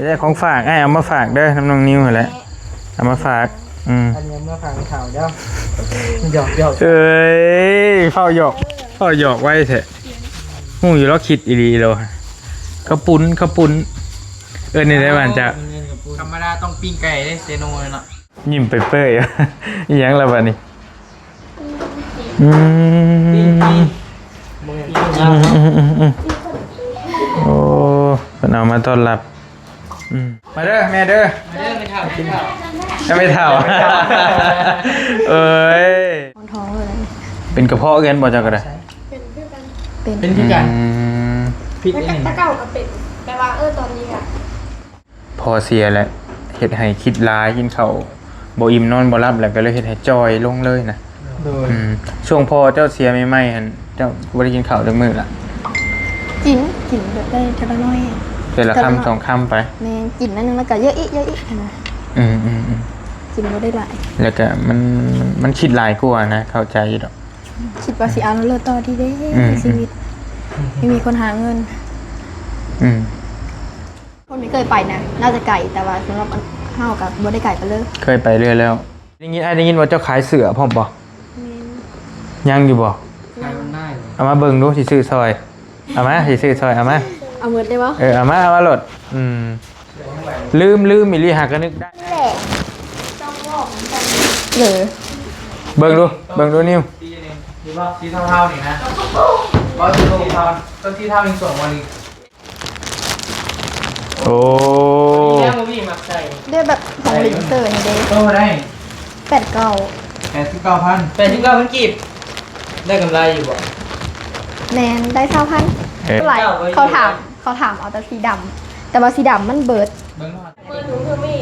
ໄດ້ຂອງຝາກ ອ້າຍເອົາມາຝາກເດີ ນຳນ້ອງນິວຫັ້ນແຫຼະ ເອົາມາຝາກ. ອືມ ອັນນີ້ເອົາມາຝາກແມ່ເຖົ້າເດີ. ຫຍອກໆ ເອີຍ ເຝົ້າຫຍອກ ເຝົ້າຫຍອກໄວແທ້. ຮູ້ຢູ່ລາວຄິດອີ່ຫຼີໂລ ເຂົ້າປຸ້ນ ເຂົ້າປຸ້ນ ເອີ້ນນີ້ໄດ້ຫວານຈະ ທຳມະດາຕ້ອງປີ້ງໄກ່ເດ້ ເຊໂນເນາະ. ຍິ້ມເປີຍໆ ອີ່ຫຍັງລະບາດນີ້? ອືມ ອືມໆໆໆ ໂອ້ ເພິ່ນເອົາມາຕ້ອນຮັບ. ອືມ ມາເດີແມ່ເດີ ມາເດີແມ່ເຖົ້າ ແມ່ເຖົ້າ ເອີຍ ທ້ອງເລີຍ. ເປັນກະເພາະຄືກັນບໍ່ ເຈົ້າກໍໄດ້? ເປັນຄືກັນ ເປັນ ເປັນຄືກັນ. ອືມ ຜິດ ແຕ່ ແຕ່ເກົ່າກໍເປັນ ແຕ່ວ່າ ເອີ ຕອນນີ້ກະ ພໍ່ເສຍແຫຼະ ເຮັດໃຫ້ຄິດຫຼາຍ ກິນເຂົ້າບໍ່ອີ່ມນອນບໍ່ຫຼັບ ແລ້ວກໍເລີຍເຮັດໃຫ້ຈ່ອຍລົງເລີຍນະ. ໂດຍ ອືມ ຊ່ວງພໍ່ເຈົ້າເສຍໃໝ່ໆຫັ້ນ ເຈົ້າບໍ່ໄດ້ກິນເຂົ້າຈັກມື້ລະ? ກິນ ກິນແບບໄດ້ເທື່ອລະໜ້ອຍ ເທື່ອລະຄຳສອງຄຳໄປ. ແມ່ນ ກິນໜ້ອຍໜຶ່ງແລ້ວກໍເຢີະອີກ ເຢີະອີກຫັ້ນນະ. ອືມໆໆ ກິນບໍ່ໄດ້ຫຼາຍ ແລ້ວກໍມັນ ມັນຄິດຫຼາຍກວ່ານະ ເຂົ້າໃຈຢູ່ດອກ. ຄິດວ່າຊິເອົາແລ້ວຕໍ່ດີເດ້ ອືມ ໃນຊີວິດ ອືມ ໄມ່ມີຄົນຫາເງິນ. ອືມ ຄົນທີ່ເຄີຍໄປນະ ໜ້າຈະໄກ ແຕ່ວ່າສຳລັບເຮົາກໍບໍ່ໄດ້ໄກປານເລີຍ. ເຄີຍໄປເລື້ອຍແລ້ວ. ໄດ້ຍິນ ອ້າຍໄດ້ຍິນວ່າເຈົ້າຂາຍເສື້ອພ້ອມບໍ່? ແມ່ນ. ຍັງຢູ່ບໍ່? ຂາຍອອນລາຍ. ເອົາມາເບິ່ງດູ ຊິຊື້ຊ່ອຍ. ເອົາມາ ຊິຊື້ຊ່ອຍ ເອົາມາ. ເອົາໝົດໄດ້ບໍ່? ເອີ ເອົາມາ ເອົາມາໂລດ. ອືມ ລືມ ລືມອີ່ຫຼີ ຫາກະນຶກໄດ້. ນີ້ແຫຼະ ຕ້ອງບອກນຳກັນເດີ. ເບິ່ງດູ ເບິ່ງດູນິວ. ສີນີ້ບໍ່? ສີເທົາໆນີ້ນະ. ບໍ່ ສີເທົາ ຕ້ອງສີເທົານີ້ ສວຍກວ່ານີ້. ໂອ້ ແລ້ວບໍ່ມີມັກໃສ່ ເດ້ແບບຂອງລິນເຕີນີ້ເດ້. ໂຕເທົ່າໃດ? ແປດເກົ້າ. ແປດສິບເກົ້າພັນ ແປດສິບເກົ້າພັນກີບ. ໄດ້ກຳໄລຢູ່ບໍ່? ແມ່ນ ໄດ້ຊາວພັນ. ເອີ ຫຼາຍ ເຂົາຖາມ ເຂົາຖາມເອົາແຕ່ສີດຳ ແຕ່ວ່າສີດຳມັນເບີດ. ເບິ່ງ ເປີດດູຄືມີ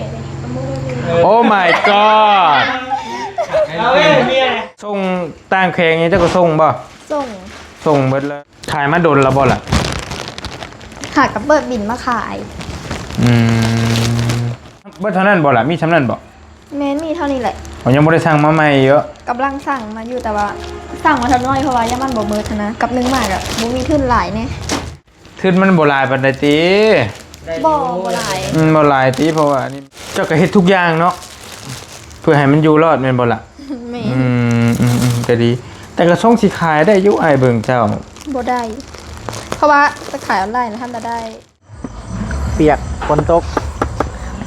Oh my god ເອົາເວີຍເມຍ. ສົ່ງຕ່າງແຂວງນີ້ເຈົ້າກໍສົ່ງບໍ່? ສົ່ງ ສົ່ງເບິດເລີຍ. ຂາຍມາດົນແລ້ວບໍ່ລະ? ຫາກໍເປີດບິນມາຂາຍ. ອືມ ເບິດເທົ່ານັ້ນບໍ່ລະ? ມີສ່ຳນັ້ນບໍ່? ແມ່ນ ມີເທົ່ານີ້ແຫຼະ. ອໍ ຍັງບໍ່ໄດ້ສັ່ງມາໃໝ່ຢູ່? ກຳລັງສັ່ງມາຢູ່ ແຕ່ວ່າສັ່ງມາເທົ່ານ້ອຍ ເພາະວ່າຢ້ານມັນບໍ່ເໝິດຫັ້ນນະ ກັບໜຶ່ງມາກໍບໍ່ມີທຶນຫຼາຍແດ່. ທຶນມັນບໍ່ຫຼາຍປານໃດຕິ? ບໍ່ ບໍ່ຫຼາຍ. ອືມ ບໍ່ຫຼາຍຕິ ເພາະວ່ານີ້ເຈົ້າກໍເຮັດທຸກຢ່າງເນາະ ເພື່ອໃຫ້ມັນຢູ່ລອດແມ່ນບໍ່ລະ? ແມ່ນ. ອືມ ອືມ ອືມ ກໍດີ ແຕ່ກໍຊົງຊິຂາຍໄດ້ຢູ່ ອ້າຍເບິ່ງເຈົ້າ. ບໍ່ໄດ້ ເພາະວ່າໄປຂາຍອອນລາຍນະ ທຳບໍ່ໄດ້. ປຽກ ຝົນຕົກ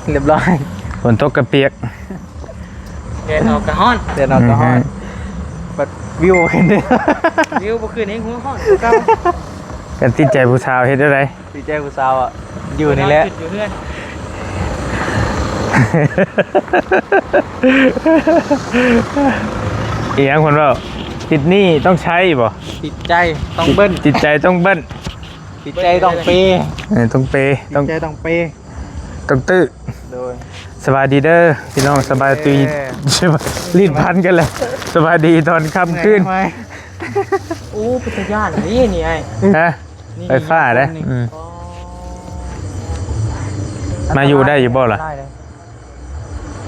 ຮຽບຮ້ອຍ. ຝົນຕົກກໍປຽກ ແດດອອກກໍຮ້ອນ ແດດອອກກໍຮ້ອນ. ອືມ ບັດວິວບໍ່ຂຶ້ນເດ້ ວິວບໍ່ຂຶ້ນ ແຮງຫົວຮ້ອນກວ່າເກົ່າ. ກັນຕິດໃຈຜູ້ສາວເຮັດແນວໃດ? ຕິດໃຈຜູ້ສາວອະ ຢູ່ນີ້ແຫຼະ ຢູ່ເຮືອນ. ອີຫຍັງເພິ່ນເວົ້າ? ຕິດໜີ້ຕ້ອງໃຊ້ບໍ່? ຕິດໃຈຕ້ອງເບິ່ນ ຕິດໃຈຕ້ອງເບິ່ນ. ຈິດໃຈຕ້ອງເປ. ເອີ ຕ້ອງເປ ຕ້ອງ ຈິດໃຈຕ້ອງເປ ຕ້ອງຕື້. ໂດຍ ສະບາຍດີເດີພີ່ນ້ອງ ສະບາຍດີ. ເອີ ລີ້ນພັນກັນແລ້ວ ສະບາຍດີຕອນຄ່ຳຄືນ. ໂອ້ ເປັນຕາຢ້ານນີ້ ນີ້ອ້າຍ. ຮະ? ໄຟຟ້າເດ້. ອືມ ອໍ ມາຢູ່ໄດ້ຢູ່ບໍ່ລະ? ໄດ້ເລີຍ.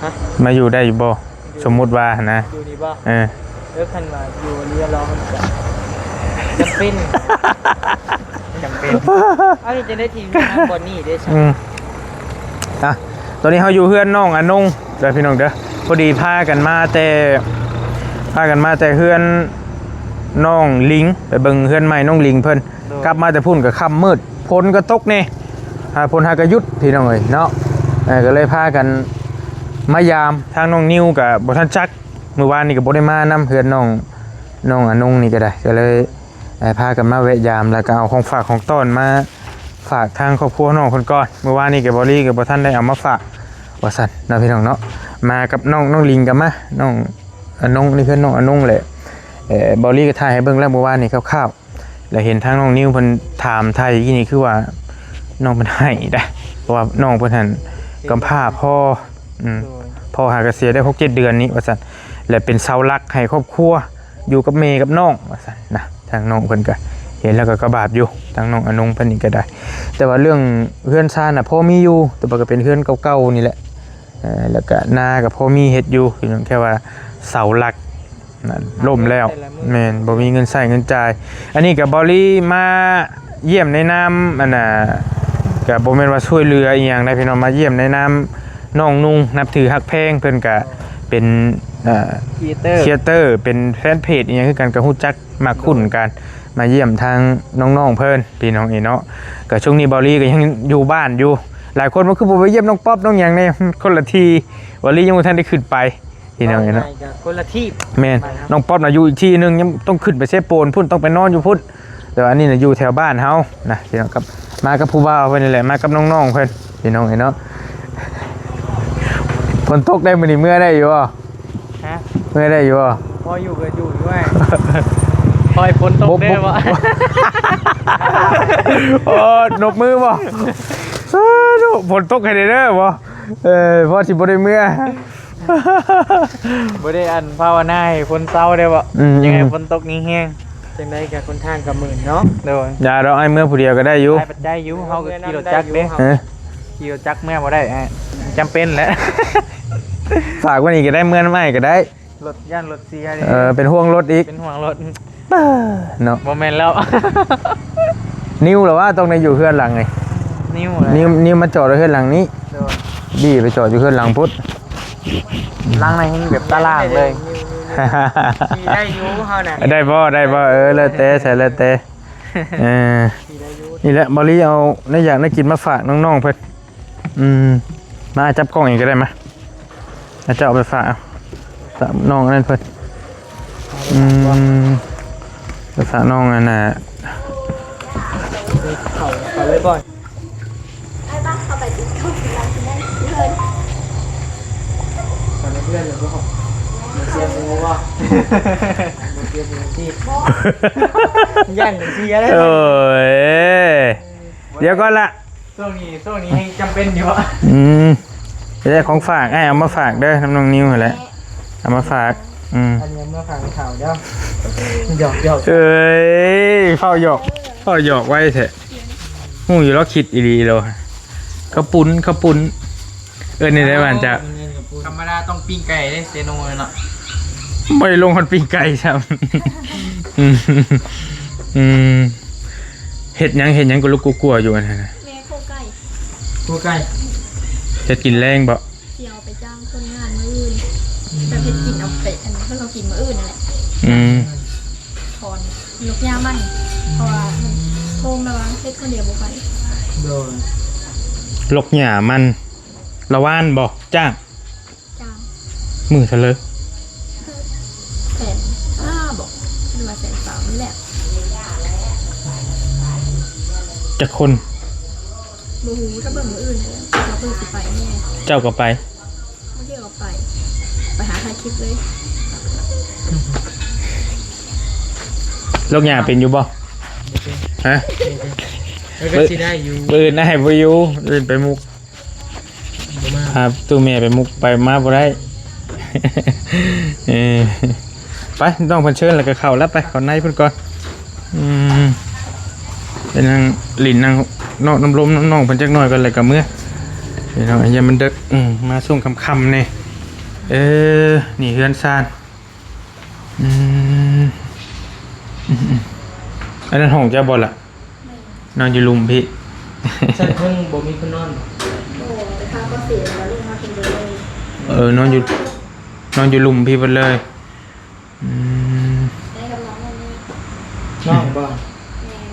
ຮະ? ມາຢູ່ໄດ້ຢູ່ບໍ່? ຢູ່ ສົມມຸດວ່າຫັ້ນນະ. ຢູ່ນີ້ບໍ່? ເອີ ເອີ ຄັນວ່າຢູ່ເຮືອນລາວມັນກະຈຳເປັນ ຈຳເປັນ. ເອົາ ນີ້ຈັ່ງໃດທີ່ມາບ່ອນນີ້ເດ້? ອືມ ອ່ະ ຕອນນີ້ເຮົາຢູ່ເຮືອນນ້ອງອານົງເດີພີ່ນ້ອງເດີ. ພໍດີພາກັນມາແຕ່ ພາກັນມາແຕ່ເຮືອນນ້ອງລິງ ໄປເບິ່ງເຮືອນໃໝ່ນ້ອງລິງເພິ່ນ. ໂດຍ ກັບມາແຕ່ພຸ້ນກໍຄ່ຳມືດ ຝົນກໍຕົກແດ່ ອ່າ ຝົນຫາກໍຢຸດພີ່ນ້ອງເອີຍເນາະ. ເອີ ກໍເລີຍພາກັນມາຢາມ ທາງນ້ອງນິວກໍບໍ່ທັນຈັກ ມື້ວານນີ້ກໍບໍ່ໄດ້ມານຳເຮືອນນ້ອງ ນ້ອງອານົງນີ້ກໍໄດ້ ກໍເລີຍ ເອີ ພາກັນມາແວະຢາມ ແລ້ວກໍເອົາຂອງຝາກຂອງຕ້ອນມາຝາກທາງຄອບຄົວນ້ອງເພິ່ນກ່ອນ. ມື້ວານນີ້ກໍບໍ່ລີກໍບໍ່ທັນໄດ້ເອົາມາຝາກວ່າຊັ້ນເນາະ ພີ່ນ້ອງເນາະ. ມາກັບນ້ອງ ນ້ອງລິງກໍມາ ນ້ອງອານົງ ນີ້ເຮືອນນ້ອງອານົງແຫຼະ. ເອີ ບໍ່ລີກໍຖ່າຍໃຫ້ເບິ່ງແລ້ວ ມື້ວານນີ້ຄ່າວໆ ແລ້ວເຫັນທາງນ້ອງນິວເພິ່ນຖາມໄຖ່ກີ້ນີ້ ຄືວ່ານ້ອງເພິ່ນໄຫ້ໄດ໋ ເພາະວ່ານ້ອງເພິ່ນຫັ້ນກຳພ້າພໍ່ ອືມ ໂດຍ ພໍ່ຫາກະເສຍໄດ້ຫົກເຈັດເດືອນນີ້ວ່າຊັ້ນ ແລະເປັນເສົາຫຼັກໃຫ້ຄອບຄົວ ຢູ່ກັບແມ່ກັບນ້ອງວ່າຊັ້ນນະ. ທາງນ້ອງເພິ່ນກະເຫັນແລ້ວກໍກະບາບຢູ່ ທາງນ້ອງອານົງເພິ່ນນີ້ກໍໄດ້. ແຕ່ວ່າເລື່ອງເຮືອນຊານນະພໍມີຢູ່ ແຕ່ວ່າກໍເປັນເຮືອນເກົ່າໆນີ້ແຫຼະ. ເອີ ແລ້ວກະນາກໍພໍມີເຮັດຢູ່ ແຄ່ວ່າເສົາຫຼັກ ນະ ລົ້ມແລ້ວ. ແມ່ນ ບໍ່ມີເງິນໃຊ້ເງິນຈ່າຍ. ອັນນີ້ກໍເບົາລີມາຢ້ຽມໃນນາມ ອັນນ່າ ກະບໍ່ແມ່ນວ່າຊ່ວຍເຫຼືອອີ່ຫຍັງໃດພີ່ນ້ອງ ມາຢ້ຽມໃນນາມນ້ອງນຸ່ງ ນັບຖືຮັກແພງ ເພິ່ນກະເປັນ ເອີ ຄຣີເອເຕີ ຄຣີເອເຕີ ເປັນແຟນເພຈອີ່ຫຍັງຄືກັນ ກະຮູ້ຈັກມັກຄຸ້ນກັນ ມາຢ້ຽມທາງນ້ອງໆເພິ່ນ ພີ່ນ້ອງເອີຍເນາະ. ກະຊ່ວງນີ້ເບົາລີກະຍັງຢູ່ບ້ານຢູ່ ຫຼາຍຄົນວ່າຄືບໍ່ໄປຢ້ຽມນ້ອງປັອບນ້ອງຫຍັງແດ່ ຄົນລະທີ່ ເບົາລີຍັງບໍ່ທັນໄດ້ຂຶ້ນໄປ ພີ່ນ້ອງເອີຍເນາະ ເວົ້າງ່າຍໆກໍຄົນລະທີ່ ແມ່ນ ບ້ານເຮົາ ນ້ອງປັອບນະຢູ່ອີກທີ່ໜຶ່ງ ຍັງຕ້ອງຂຶ້ນໄປເຊໂປນພຸ້ນ ຕ້ອງໄປນອນຢູ່ພຸ້ນ ແຕ່ວ່າອັນນີ້ນະຢູ່ແຖວບ້ານເຮົານະ ພີ່ນ້ອງ ກັບມາກັບຜູ້ບ່າວເພິ່ນນີ້ແຫຼະ ມາກັບນ້ອງໆເພິ່ນ ພີ່ນ້ອງເອີຍເນາະ. ຝົນຕົກໄດ໋ມື້ນີ້ ເມືອໄດ້ຢູ່ບໍ່? ຮະ? ເມືອໄດ້ຢູ່ບໍ່? ພໍຢູ່ກໍຢູ່ຢູ່ ອ້າຍ ຂໍໃຫ້ຝົນຕົກແດ່ບໍ່? ໂອ້ ນົບມືບໍ່? ສາທຸ ຝົນຕົກໃຫ້ແດ່ເດີບໍ່? ເອີ ພໍຊິບໍ່ໄດ້ເມືອ. ບໍ່ໄດ້ອັນພາວະນາໃຫ້ຝົນເຊົາເດ້ບໍ່? ອືມ ຢາກໃຫ້ຝົນຕົກແຮງໆ ຈັ່ງໃດກໍຄົນທາງກໍມື່ນເນາະ. ໂດຍ ຢ່າດອກ ອ້າຍເມືອຜູ້ດຽວກໍໄດ້ຢູ່ ອ້າຍປັດໃຈຢູ່ ເຮົາກໍຂີ່ລົດຈັກເດ້ ເອີ ຂີ່ລົດຈັກເມືອບໍ່ໄດ້ ອ້າຍ ຈຳເປັນແຫຼະ ຝາກໄວ້ນີ້ກໍໄດ້ ເມືອນຳອ້າຍກໍໄດ້ ລົດ ຢ້ານລົດເສຍເດ້ ເອີ ເປັນຫ່ວງລົດອີກ ເປັນຫ່ວງລົດ ເນາະ ບໍ່ແມ່ນແລ້ວ ນິວລະວ່າຕ້ອງໄດ້ຢູ່ເຮືອນຫຼັງນີ້ ນິວແຫຼະ ນິວ ນິວມາຈອດເຮືອນຫຼັງນີ້ ໂດຍ ບີ່ໄປຈອດຢູ່ເຮືອນຫຼັງພຸ້ນ ຫຼັງໃນແຮ່ງແບບຕາລ່າງເລີຍ ຂີ່ໄດ້ຢູ່ເຮົານະ ໄດ້ບໍ່ ໄດ້ບໍ່? ເອີ ແລ້ວແຕ່ ໃສ່ແລ້ວແຕ່ ເອີ ຂີ່ໄດ້ຢູ່ ນີ້ແຫຼະ ເບົາລີເອົາແນວຢາກແນວກິນມາຝາກນ້ອງໆເພິ່ນ ອືມ ມາຈັບກ້ອງເອງກໍໄດ້ ມາ ອາ ເຈົ້າເອົາໄປຝາກ ເອົາ ຝາກນ້ອງອັນນັ້ນເພິ່ນ ອືມ ໄປຝາກນ້ອງອັນນ່າ ເຂົ້າ ເຂົ້າເລີຍບໍ່? ອ້າຍ ປ້າເຂົ້າໄປຕິດເຂົ້າກິນນ້ຳກິນນັ້ນເລີຍ ເຂົ້າໃນເຮືອນເລີຍບໍ່? ບໍ່ເສຍໝູບໍ່? ບໍ່ເສຍໝູຕິ ຢ້ານເສຍເລີຍ ໂອ້ຍ ດຽວກ່ອນລະ ຊ່ວງນີ້ ຊ່ວງນີ້ແຮ່ງຈຳເປັນຢູ່ ອືມ ໄດ້ຂອງຝາກ ອ້າຍເອົາມາຝາກເດີ ນຳນ້ອງນິວຫັ້ນແຫຼະ ເອົາມາຝາກ ອືມ ອັນນີ້ເອົາມາຝາກເຂົາເດີ ຢອກໆ ເອີຍ ເຝົ້າຢອກ ເຝົ້າຢອກໄວແທ້ ຮູ້ຢູ່ລາວຄິດອີ່ຫຼີໂລ ເຂົ້າປຸ້ນ ເຂົ້າປຸ້ນ ເອີ້ນນີ້ໄດ້ຫວານຈະ ທຳມະດາຕ້ອງປີ້ງໄກ່ເດ້ ເຊໂນເນາະ ບໍ່ໄດ້ລົງຮອດປີ້ງໄກ່ຊ້ຳ ອືມ ອືມ ເຮັດຫຍັງ ເຮັດຫຍັງກະລຸກກະກົວຢູ່ຫັ້ນນະ? ແມ່ຄົວໄກ່ ຄົວໄກ່ ເຮັດກິນແລງບໍ່? ຊິເອົາໄປຈ້າງຄົນງານມື້ອື່ນ ອືມ ແບບເຮັດກິນເອົາໄປ ອັນ ເພິ່ນເອົາກິນມື້ອື່ນນັ້ນແຫຼະ ອືມ ຖອນລົກຫຍ້າມັນ ເພາະວ່າມັນໂຮມລະວັງ ເຮັດຄົນດຽວບໍ່ໄຫວ ໂດຍ ລົກຫຍ້າມັນ ລະຫວ່ານບໍ່? ຈ້າງ ຈ້າງ ມື້ເທົ່າໃດ? ແສນຫ້າບໍ ຫຼືວ່າແສນຊາວນີ້ແຫຼະ ຈັກຄົນ? ບໍ່ຮູ້ ຖ້າເບິ່ງມື້ອື່ນຫັ້ນແຫຼະ ວ່າເພິ່ນຊິໄປແດ່ ເຈົ້າກໍໄປ ບາງເທື່ອກໍໄປ ໄປຫາຖ່າຍຄລິບເລີຍ ລົກຫຍ້າເປັນຢູ່ບໍ່? ບໍ່ເປັນ ຮະ? ບໍ່ເປັນ ເອີ ກໍຊິໄດ້ຢູ່ ມື້ອື່ນອ້າຍບໍ່ຢູ່ ມື້ອື່ນໄປມຸກ ບໍ່ມາ ພາຕູ້ແມ່ໄປມຸກ ໄປມາບໍ່ໄດ້ ເອີ ໄປ ນ້ອງເພິ່ນເຊີນແລ້ວກໍເຂົ້າລະ ໄປເຂົ້າໃນເພິ່ນກ່ອນ ອືມ ໄປນັ່ງຫຼິ້ນນັ່ງເນາະ ນຳລົມນຳນ້ອງເພິ່ນຈັກໜ້ອຍກ່ອນ ແລ້ວກໍເມືອ ພີ່ນ້ອງ ຢ່າມັນເດິກ ອືມ ມາຊ່ວງຄ່ຳໆນີ້ ເອີ ນີ້ເຮືອນຊານ ອືມ ອືມໆ ອັນນັ້ນຫ້ອງເຈົ້າບໍ່ລະ? ແມ່ນ ນອນຢູ່ລຸ່ມພີ້ ຊັ້ນເທິງບໍ່ມີຄົນນອນບໍ່? ບໍ່ ແຕ່ພາກໍເສຍແລ້ວລົງມາເທິງເລີຍ ເອີ ນອນຢູ່ ນອນຢູ່ລຸ່ມພີ້ເບິດເລີຍ ອືມ ໄດ້ກັບນ້ອງນ້ອງນີ້ ນ້ອງບໍ່? ແມ່ນ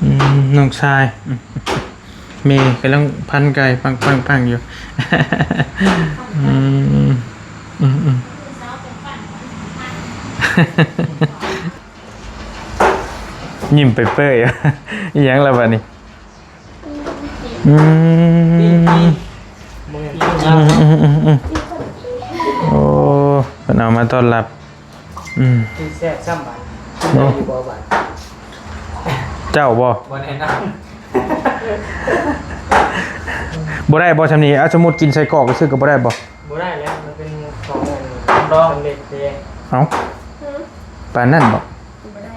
ອືມ ນ້ອງຊາຍ ອືມ ແມ່ກຳລັງພັນໄກ່ປັງໆໆຢູ່ ອືມ ອືມໆ ຍິ້ມເປີຍໆ ອີ່ຫຍັງລະບາດນີ້ ອືມ ໂອ້ ເພິ່ນເອົາມາຕ້ອນຮັບ ອືມ ກິນແຊບຊ້ຳບາດ ກິນໄດ້ຢູ່ບໍ່ບາດ ເຈົ້າບໍ່? ບໍ່ແນະນຳ ບໍ່ໄດ້ບໍ່ຊ່ຳນີ້ ເອົາ ສົມມຸດກິນໄສ້ກອກຊື່ກໍບໍ່ໄດ້ບໍ່? ບໍ່ໄດ້ແລ້ວ ມັນເປັນຂອງອັນ ຮັບຮອງ ສຳເລັດເດ້ ເອົ້າ ຫື ປານນັ້ນບໍ່? ບໍ່ໄດ້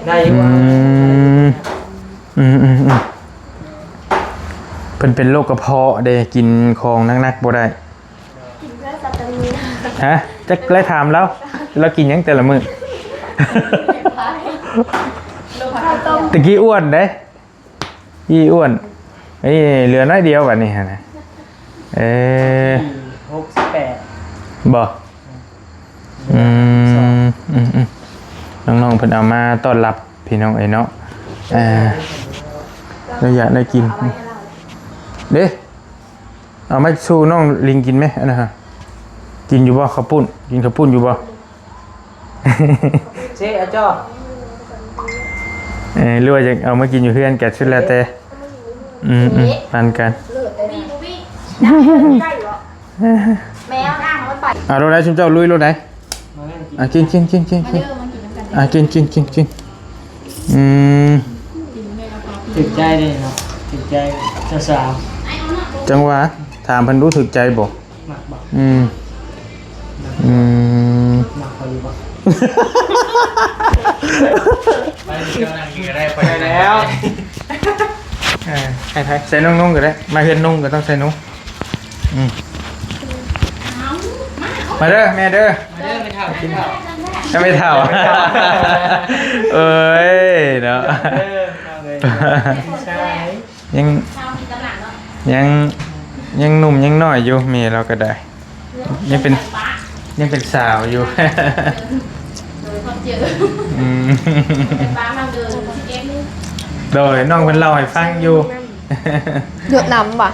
ໄດ້ຢູ່ ອືມ ອືມໆໆ ເພິ່ນເປັນໂລກກະເພາະເດ້ ກິນຂອງໜັກໆບໍ່ໄດ້ ກິນເພື່ອສັດຕະມີ ຮະ? ຈັກໄລ່ຖາມລາວ ລາວກິນຫຍັງແຕ່ລະມື້? ຕະກີ້ອ້ວນເດ້. ອີອ້ວນ ນີ້ເຫຼືອໜ້ອຍດຽວບັດນີ້ຫັ້ນນະ. ເອີ ຫົກສິບແປດ ບໍ່? ອືມ ອືມ ອືມ ນ້ອງໆ ເພິ່ນເອົາມາຕ້ອນຮັບພີ່ນ້ອງເອີຍເນາະ. ເອີ ລາວຢາກໄດ້ກິນເດ້. ເອົາມາສູ່ນ້ອງລິງກິນແມ ອັນນັ້ນຫະ. ກິນຢູ່ບໍ່ເຂົ້າປຸ້ນ? ກິນເຂົ້າປຸ້ນຢູ່ບໍ່? ເຊ ອາຈໍ. ເອີ ຫຼືວ່າຢາກເອົາມາກິນຢູ່ເຮືອນກະສຸດແລ້ວແຕ່. ອືມໆ ປັນກັນ. ແມວນາງມັນໄປ ເອົາໂລດໃດ ຊຸມເຈົ້າລຸຍໂລດໃດ. ມາແມ່ກິນ ອ່ະ ກິນ ກິນ ກິນ ກິນ ມາເດີ ມາກິນນຳກັນ ອ່ະ ກິນ ກິນ ກິນ ກິນ. ອືມ ຖືກໃຈເດ້ເນາະ ຖືກໃຈສາວໆ. ຈັງຫວະ ຖາມເພິ່ນດູ ຖືກໃຈບໍ່? ມັກບໍ່? ອືມ ອືມ ມັກເຂົາຢູ່ບໍ່? ໄປເຈົ້ານັ່ງກິນກໍໄດ້ ໄປແລ້ວ. ເອີ ໃຫ້ໃຜ ໃສ່ນົງໆ ກໍໄດ້ ມາເຮືອນນົງກໍຕ້ອງໃສ່ນົງ. ອືມ ເອົາ ມາເດີແມ່ເດີ ມາເດີແມ່ເຖົ້າ ກິນເຂົ້າ ແມ່ເຖົ້າ ເອີຍເນາະ. ເອີ ເອົາເລີຍ ຍັງ ຍັງ ຍັງໜຸ່ມຍັງນ້ອຍຢູ່ ແມ່ລາວກໍໄດ້ ຍັງເປັນ ຍັງເປັນສາວຢູ່. ໂດຍ ອືມ ໂດຍ ນ້ອງເພິ່ນເລົ່າໃຫ້ຟັງຢູ່. ຢົດນ້ຳຫວາ?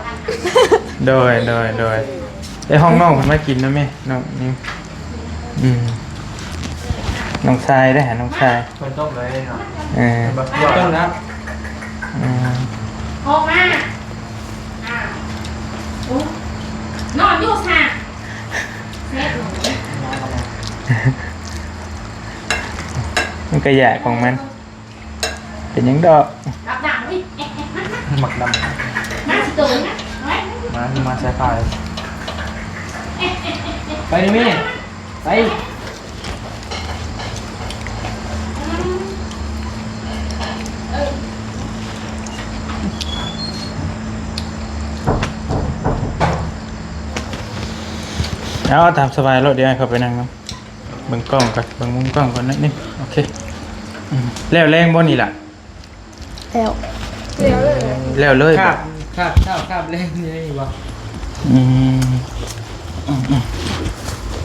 ໂດຍ ໂດຍ ໂດຍ ໄປຫ້ອງນ້ອງເພິ່ນມາກິນນຳແມ່ ນ້ອງນີ້. ອືມ ນ້ອງຊາຍເດ້ ນ້ອງຊາຍ ເພິ່ນຕົ້ມເລີຍເນາະ. ເອີ ຕົ້ມແລ້ວ. ອືມ ອອກມາ ອ້າວ ໂອ້ ນອນຢູ່ຊະ ແຊບເນາະ. ມັນກະຢາກຂອງມັນ. ເປັນຫຍັງດອກ? ມັກດຳ ມາ ມາໃສ່ຜ້າ ໄປນີ້ແມ່ ໄປ. ເອົາ ຕາມສະບາຍໂລດ ດຽວໃຫ້ເຂົາໄປນັ່ງນຳ. ເບິ່ງກ້ອງກ່ອນ ເບິ່ງມຸມກ້ອງກ່ອນໜ້ອຍໜຶ່ງ. ໂອເຄ ອືມ ແລ້ວແລງບໍ່ນີ້ລະ? ແລ້ວ ແລ້ວເລີຍ ຄາບ ຄາບເຊົ້າຄາບແລງນີ້ບໍ່? ອືມ ອືມໆ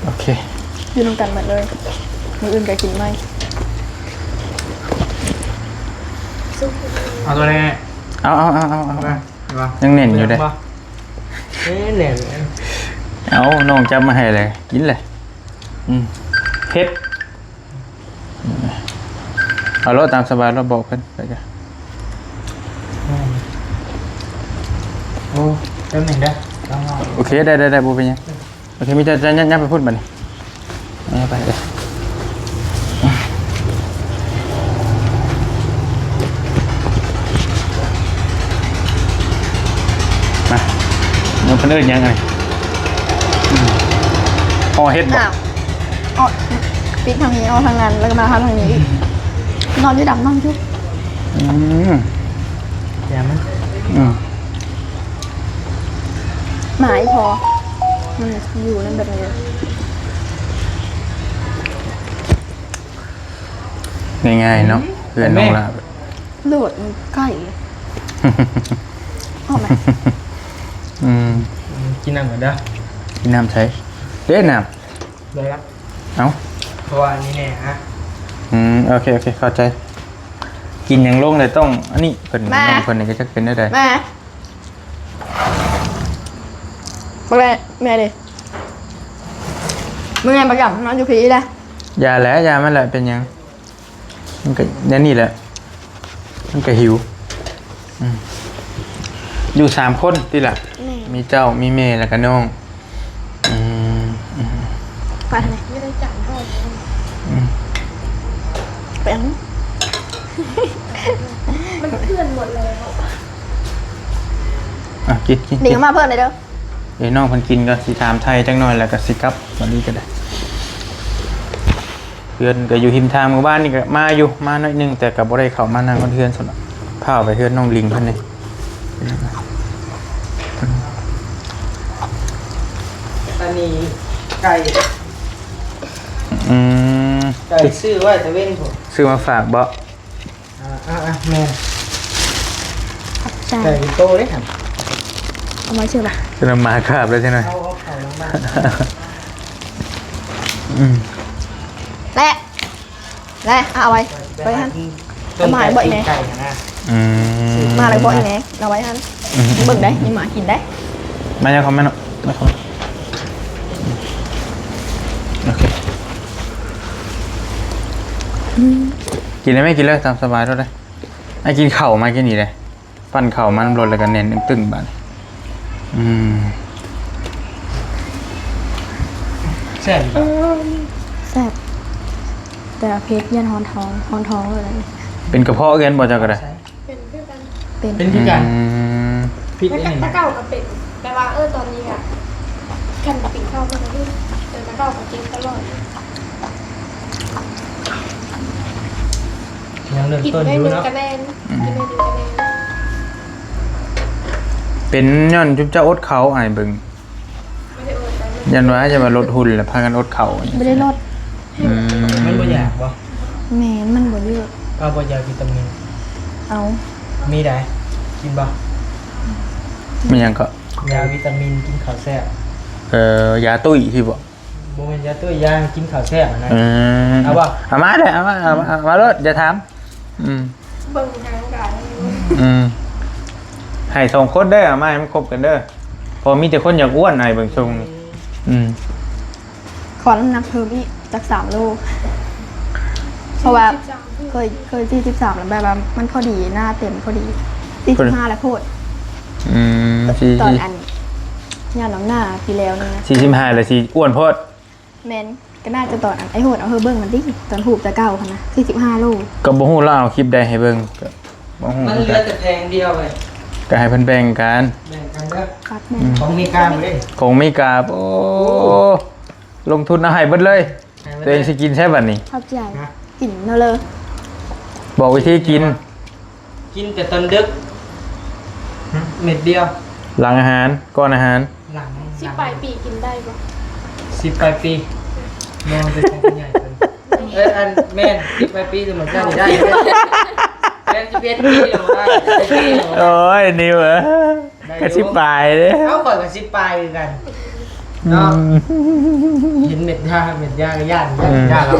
ໂອເຄ ຢູ່ນຳກັນໝົດເລີຍ ມື້ອື່ນກໍກິນໃໝ່. ເອົາໂຕໃດ? ເອົາ ເອົາ ເອົາ ເອົາ ເອົາ ຍັງແໜ້ນຢູ່ເດ້. ເອີ ແໜ້ນ ເອົາ ນ້ອງຈັບມາໃຫ້ແຫຼະ ກິນແຫຼະ. ອືມ ເຮັດ ເອົາໂລດ ຕາມສະບາຍໂລດ ບອກເພິ່ນໄປກະ. ໂອ້ ແປັບໜຶ່ງເດີ ຕ້ອງເອົາ ໂອເຄ ໄດ້ໆໆ ບໍ່ເປັນຫຍັງ. ໂອເຄ ມີແຕ່ຈະ ຍັບ ຍັບໄປພຸ້ນບັດນີ້ ຍັບໄປເດີ. ມາ ນ້ອງເພິ່ນເອີ້ນຫຍັງອັນນີ້? ອືມ ຫໍ່ເຫັດບໍ່? ອ້າວ ເອົາ ປິດທາງນີ້ ເອົາທາງນັ້ນ ແລ້ວກໍມາທາງນີ້ອີກ. ນອນຢູ່ດຳ ນອນຢູ່. ອືມ ຢ່າມັນ ອືມ ໝາອີ່ພໍ ມັນຢູ່ນຳແບບນີ້. ງ່າຍໆເນາະ ອືມ ເຮືອນນ້ອງຫຼ້າ ໂລດມັນໃກ້ ອອກມາ. ອືມ ກິນນ້ຳກ່ອນເດີ ກິນນ້ຳໃສເດ້ ນ້ຳ ໄດ້ລະ ເອົ້າ ເພາະວ່າອັນນີ້ແນ່ຮະ. ອືມ ໂອເຄ ໂອເຄ ເຂົ້າໃຈ. ກິນຫຍັງລົງແລ້ວຕ້ອງອັນນີ້ ເພິ່ນ ມາ ນ້ອງເພິ່ນນີ້ກໍຈັກເປັນແນວໃດ ມາ. ບັກແລະ ແມ່ເດ້ ເມື່ອຍບັກດຳນອນຢູ່ພີ້ລະ. ຢ່າແຫຼະ ຢ່າມັນແຫຼະ ເປັນຫຍັງ? ມັນກໍແນວນີ້ແຫຼະ ມັນກໍຫິວ. ອືມ ຢູ່ສາມຄົນຕິລະ? ແມ່ນ ມີເຈົ້າ ມີແມ່ ແລ້ວກໍນ້ອງ. ອືມ ອືມ ໄປຫັ້ນແຫຼະ ຢູ່ໃນຈານເຮົາ. ອືມ ໄປເອົາ ມັນເປື້ອນໝົດແລ້ວ. ອ່ະ ກິນ ກິນ ເດ ກິນ ເອົາມາເພີ່ມເລີຍເດີ. ເດ ນ້ອງເພິ່ນກິນກ່ອນ ຊິຖາມໄຖ່ຈັກໜ້ອຍ ແລ້ວກໍຊິກັບ ບັດນີ້ກໍໄດ້. ເຮືອນກໍຢູ່ຮິມທາງ ມື້ວານນີ້ກໍມາຢູ່ ມາໜ້ອຍໜຶ່ງ ແຕ່ກໍບໍ່ໄດ້ເຂົ້າມານັ່ງຮອດເຮືອນຊັ້ນດອກ ພາໄປເຮືອນນ້ອງລິງເພິ່ນນີ້. ອັນນີ້ໄກ່ ອືມ ໄກ່ຊື້ໄວ້ຕາເວັນພຸ້ນ ຊື້ມາຝາກບໍ່? ອ່າ ອ່າ ອ່າ ແມ່ນ. ໄກ່ເປັນໂຕເດ້ຫັ້ນ ເອົາມາເຊື່ອລະ ຈະນຳມາຄາບແລ້ວໃຊ່ໄໝ? ເອົາ ເອົາເຂົ້ານຳມາ ອືມ ແລະ ແລະ ເອົາໄວ້ ໄວ້ຫັ້ນ ເອົາມາໃຫ້ເບິ່ງແດ່ ໄກ່ຫັ້ນນະ ອືມ ມາແລ້ວເບິ່ງແດ່ ເອົາໄວ້ຫັ້ນ ອືມ ເບິ່ງໄດ້ ມີໝາກິນໄດ້ ມາຍັງຄອມເມັນເນາະ ມາຄອມເມັນ ໂອເຄ ອືມ ກິນໄດ້ໄໝ? ກິນເລີຍ ຕາມສະບາຍໂລດເດ້. ອ້າຍກິນເຂົ້າມາກິນນີ້ເດ້ ປັ້ນເຂົ້າມານຳລົດແລ້ວກໍແໜ້ນຕຶ້ງໆ ບາດນີ້ ອືມ ແຊບຢູ່ບໍ່? ແຊບ ແຕ່ວ່າເຜັດ ຢ້ານຮ້ອນທ້ອງ ຮ້ອນທ້ອງເລີຍ ເປັນກະເພາະຄືກັນບໍ່ ເຈົ້າກໍໄດ້? ເປັນຄືກັນ ເປັນ ເປັນຄືກັນ ອືມ ຜິດ ແຕ່ ອັນນີ້ ແຕ່ເກົ່າກໍເປັນ ແຕ່ວ່າ ເອີ ຕອນນີ້ກະ ຄັນກິນເຂົ້າມັນກໍຄື ແຕ່ເກົ່າກໍເຈັບຕະຫຼອດ ຍັງເລີ່ມຕົ້ນຢູ່ເນາະ ກິນໜ້ອຍໜຶ່ງກະແມ່ນ ອືມ ກິນໜ້ອຍໜຶ່ງກະແມ່ນ ເປັນຍ້ອນຈຸມເຈົ້າອົດເຂົ້າ ອ້າຍເບິ່ງ ບໍ່ໄດ້ອົດ ຢ້ານວ່າຈະວ່າລົດຫຸ່ນແລ້ວພາກັນອົດເຂົ້າ ບໍ່ໄດ້ລົດ ອືມ ມັນບໍ່ຢາກບໍ່? ແມ່ນ ມັນບໍ່ຢາກ ເອົາບໍ່ ຢາວິຕາມິນ ເອົາ ມີໃດ ກິນບໍ່? ມີຫຍັງເກາະ? ຢາວິຕາມິນ ກິນເຂົ້າແຊບ ເອີ ຢາຕຸ້ຍຊີ້ບໍ່? ບໍ່ແມ່ນຢາຕຸ້ຍ ຢາໃຫ້ກິນເຂົ້າແຊບຫັ້ນນະ ອືມ ເອົາບໍ່? ເອົາມາເດີ້ ເອົາມາ ເອົາມາ ເອົາມາໂລດ ຢ່າຖາມ ອືມ ເບິ່ງທາງການ ອືມ ໃຫ້ສອງຄົນເດີ້ ເອົາມາໃຫ້ມັນຄົບກັນເດີ້ ເພາະມີແຕ່ຄົນຢາກອ້ວນ ອ້າຍເບິ່ງຊົງນີ້ ອືມ ອືມ ຂໍນ້ຳໜັກເພີ່ມອີກຈັກສາມໂລ ເພາະວ່າເຄີຍ ເຄີຍສີ່ສິບສາມແລ້ວ ແບບວ່າມັນພໍດີ ໜ້າເຕັມພໍດີ ສີ່ສິບຫ້າແລ້ວໂພດ ອືມ ຕອນອັນ ຍາມນ້ຳໜ້າປີແລ້ວນີ້ນະ ສີ່ສິບຫ້າແລ້ວຊິອ້ວນໂພດ ແມ່ນ ກໍໜ້າຈະຕອນອັນ ໄອ້ໂຫດເອົາໃຫ້ເບິ່ງຫັ້ນຕິ ຕອນຮູບແຕ່ເກົ່າຫັ້ນນະ ສີ່ສິບຫ້າໂລ ກໍບໍ່ຮູ້ລາວເອົາຄລິບໃດໃຫ້ເບິ່ງ ກໍບໍ່ຮູ້ ມັນເຫຼືອແຕ່ແຜງດຽວເວີຍ ກໍໃຫ້ເພິ່ນແບ່ງກັນ ແບ່ງກັນເດີ້ ຂອງເມກາເດ້ ຂອງເມກາ ໂອ້ ລົງທຶນເອົາໃຫ້ເບິດເລີຍ ໃຫ້ເບິດເລີຍ ຕົວເອງຊິກິນໃຊ້ບັດນີ້ ຂອບໃຈ ກິນເນາະເລີ ບອກວິທີກິນ ກິນແຕ່ຕອນດຶກ ເມັດດຽວ ຫຼັງອາຫານ ກ່ອນອາຫານ ຫຼັງ ສິບປາຍປີກິນໄດ້ບໍ່? ສິບປາຍປີ ມອງເປັນຂອງຜູ້ໃຫຍ່ເພິ່ນ ເອີ ອັນ ແມ່ນ ສິບປາຍປີ ສົມມຸດວ່ານີ້ໄດ້ ແມ່ນ ສິບເອັດປີແລ້ວບໍ່ໄດ້ ສິບເອັດປີແລ້ວບໍ່ໄດ້ ໂອ້ຍ ນິວເອີຍ ໄດ້ຢູ່ ກໍສິບປາຍເດ້ ເອົ້າ ຂ້ອຍກໍສິບປາຍຄືກັນ ເນາະ ອືມ ເຫັນເມັດຢາ ເມັດຢາກໍຢ້ານ ຢ້ານ ອືມ ຢ້ານແລ້ວ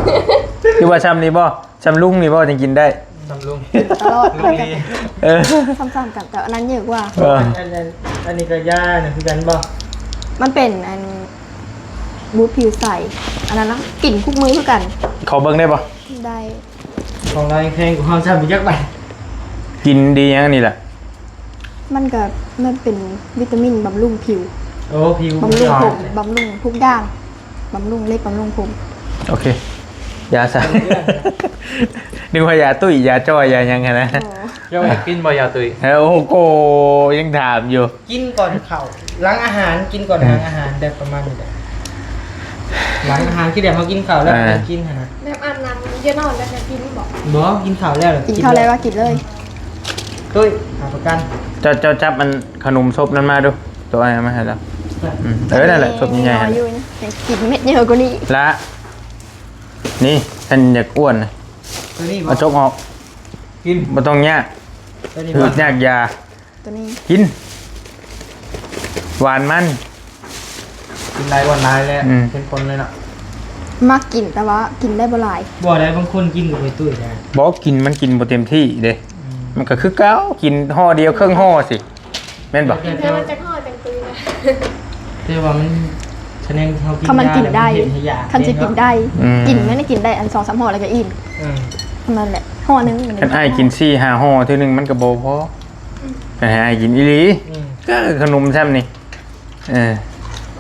ຄືວ່າຊ່ຳນີ້ບໍ່? ຊ່ຳລຸງນີ້ບໍ່ຈັ່ງກິນໄດ້? ຊ່ຳລຸງ ຕະຫຼອດ ລຸງນີ້ ເອີ ຊ່ຳໆກັນ ແຕ່ອັນນັ້ນເຍອະກວ່າ ເອີ ອັນ ອັນ ອັນ ອັນນີ້ກໍຢານະຄືກັນບໍ່? ມັນເປັນອັນບູດຜິວໃສ ອັນນັ້ນນະ ກິນທຸກມື້ຄືກັນ ຂໍເບິ່ງໄດ້ບໍ່? ໄດ້ ຂອງລາວແພງກວ່າເຮົາຊ້ຳອີກຈັກບາດ ກິນດີຫຍັງອັນນີ້ລະ? ມັນກໍ ມັນເປັນວິຕາມິນບຳລຸງຜິວ ໂອ້ ຜິວ ບຳລຸງຜົມ ບຳລຸງທຸກຢ່າງ ບຳລຸງເລັບ ບຳລຸງຜົມ ໂອເຄ ຢາຊະ ນຶກວ່າຢາຕຸ້ຍ ຢາຈ່ອຍ ຢາຫຍັງຫັ້ນນະ ໂອ້ ເຈົ້າຢາກກິນບໍ່ຢາຕຸ້ຍ? ເອີ ໂອ້ໂຫ ຍັງຖາມຢູ່ ກິນກ່ອນເຂົ້າ ຫຼັງອາຫານ ກິນກ່ອນ ອືມ ຫຼັງອາຫານ ແບບປະມານນີ້ແຫຼະ ຫຼັງອາຫານ ຄືແບບເຮົາກິນເຂົ້າແລ້ວ ເອີ ກິນຫັ້ນນະ ແບບອາບນ້ຳ ຈະນອນແລ້ວຈະກິນບໍ່? ບໍ່ ກິນເຂົ້າແລ້ວ ກິນເຂົ້າແລ້ວກໍກິນເລີຍ ຕຸ້ຍ ຮັບປະກັນ ເຈົ້າ ເຈົ້າຈັບອັນຂະໜົມສົບນັ້ນມາດູ ໂຕອ້າຍເອົາມາໃຫ້ລາວ ອືມ ເອີ ນັ້ນແຫຼະ ສົບໃຫຍ່ໆ ກິນເມັດໃຫຍ່ກວ່ານີ້ລະ ນີ້ ຄັນຢາກອ້ວນນະ ໂຕນີ້ບໍ່? ເອົາຈົກອອກ ກິນ ບໍ່ຕ້ອງຍາກ ໂຕນີ້ ຫືດຍາກຢາ ໂຕນີ້ ກິນ ຫວານມັນ ກິນຫຼາຍ ອ້ວນຫຼາຍແຫຼະ ອືມ ເປັນຜົນເລີຍເນາະ ມັກກິນ ແຕ່ວ່າກິນໄດ້ບໍ່ຫຼາຍ ບໍ່ໄດ້ ບາງຄົນກິນກໍບໍ່ຕຸ້ຍໄດ້ ບໍ່ກິນ ມັນກິນບໍ່ເຕັມທີ່ເດ້ ອືມ ມັນກໍຄືເກົ່າ ກິນຫໍ່ດຽວເຄິ່ງຫໍ່ຊິ ແມ່ນບໍ່? ກິນໃຫ້ມັນຈັກຫໍ່ຈັ່ງຕຸ້ຍນະ ແຕ່ວ່າມັນ ຄັນແນງເຮົາກິນ ຄັນມັນກິນໄດ້ ຢາແລ້ວມັນເຮັດໃຫ້ຢາກ ຄັນຊິກິນໄດ້ ອືມ ກິນແມ່ນກິນໄດ້ອັນສອງສາມຫໍ່ແລ້ວກໍອີ່ມ ເອີ ເທົ່ານັ້ນແຫຼະ ຫໍ່ໜຶ່ງ ຄັນອ້າຍກິນສີ່ຫ້າຫໍ່ເທື່ອໜຶ່ງມັນກໍບໍ່ພໍ ອືມ ຄັນໃຫ້ອ້າຍກິນອີ່ຫຼີ ອືມ ກໍຂະໜົມຊ່ຳນີ້ ເອີ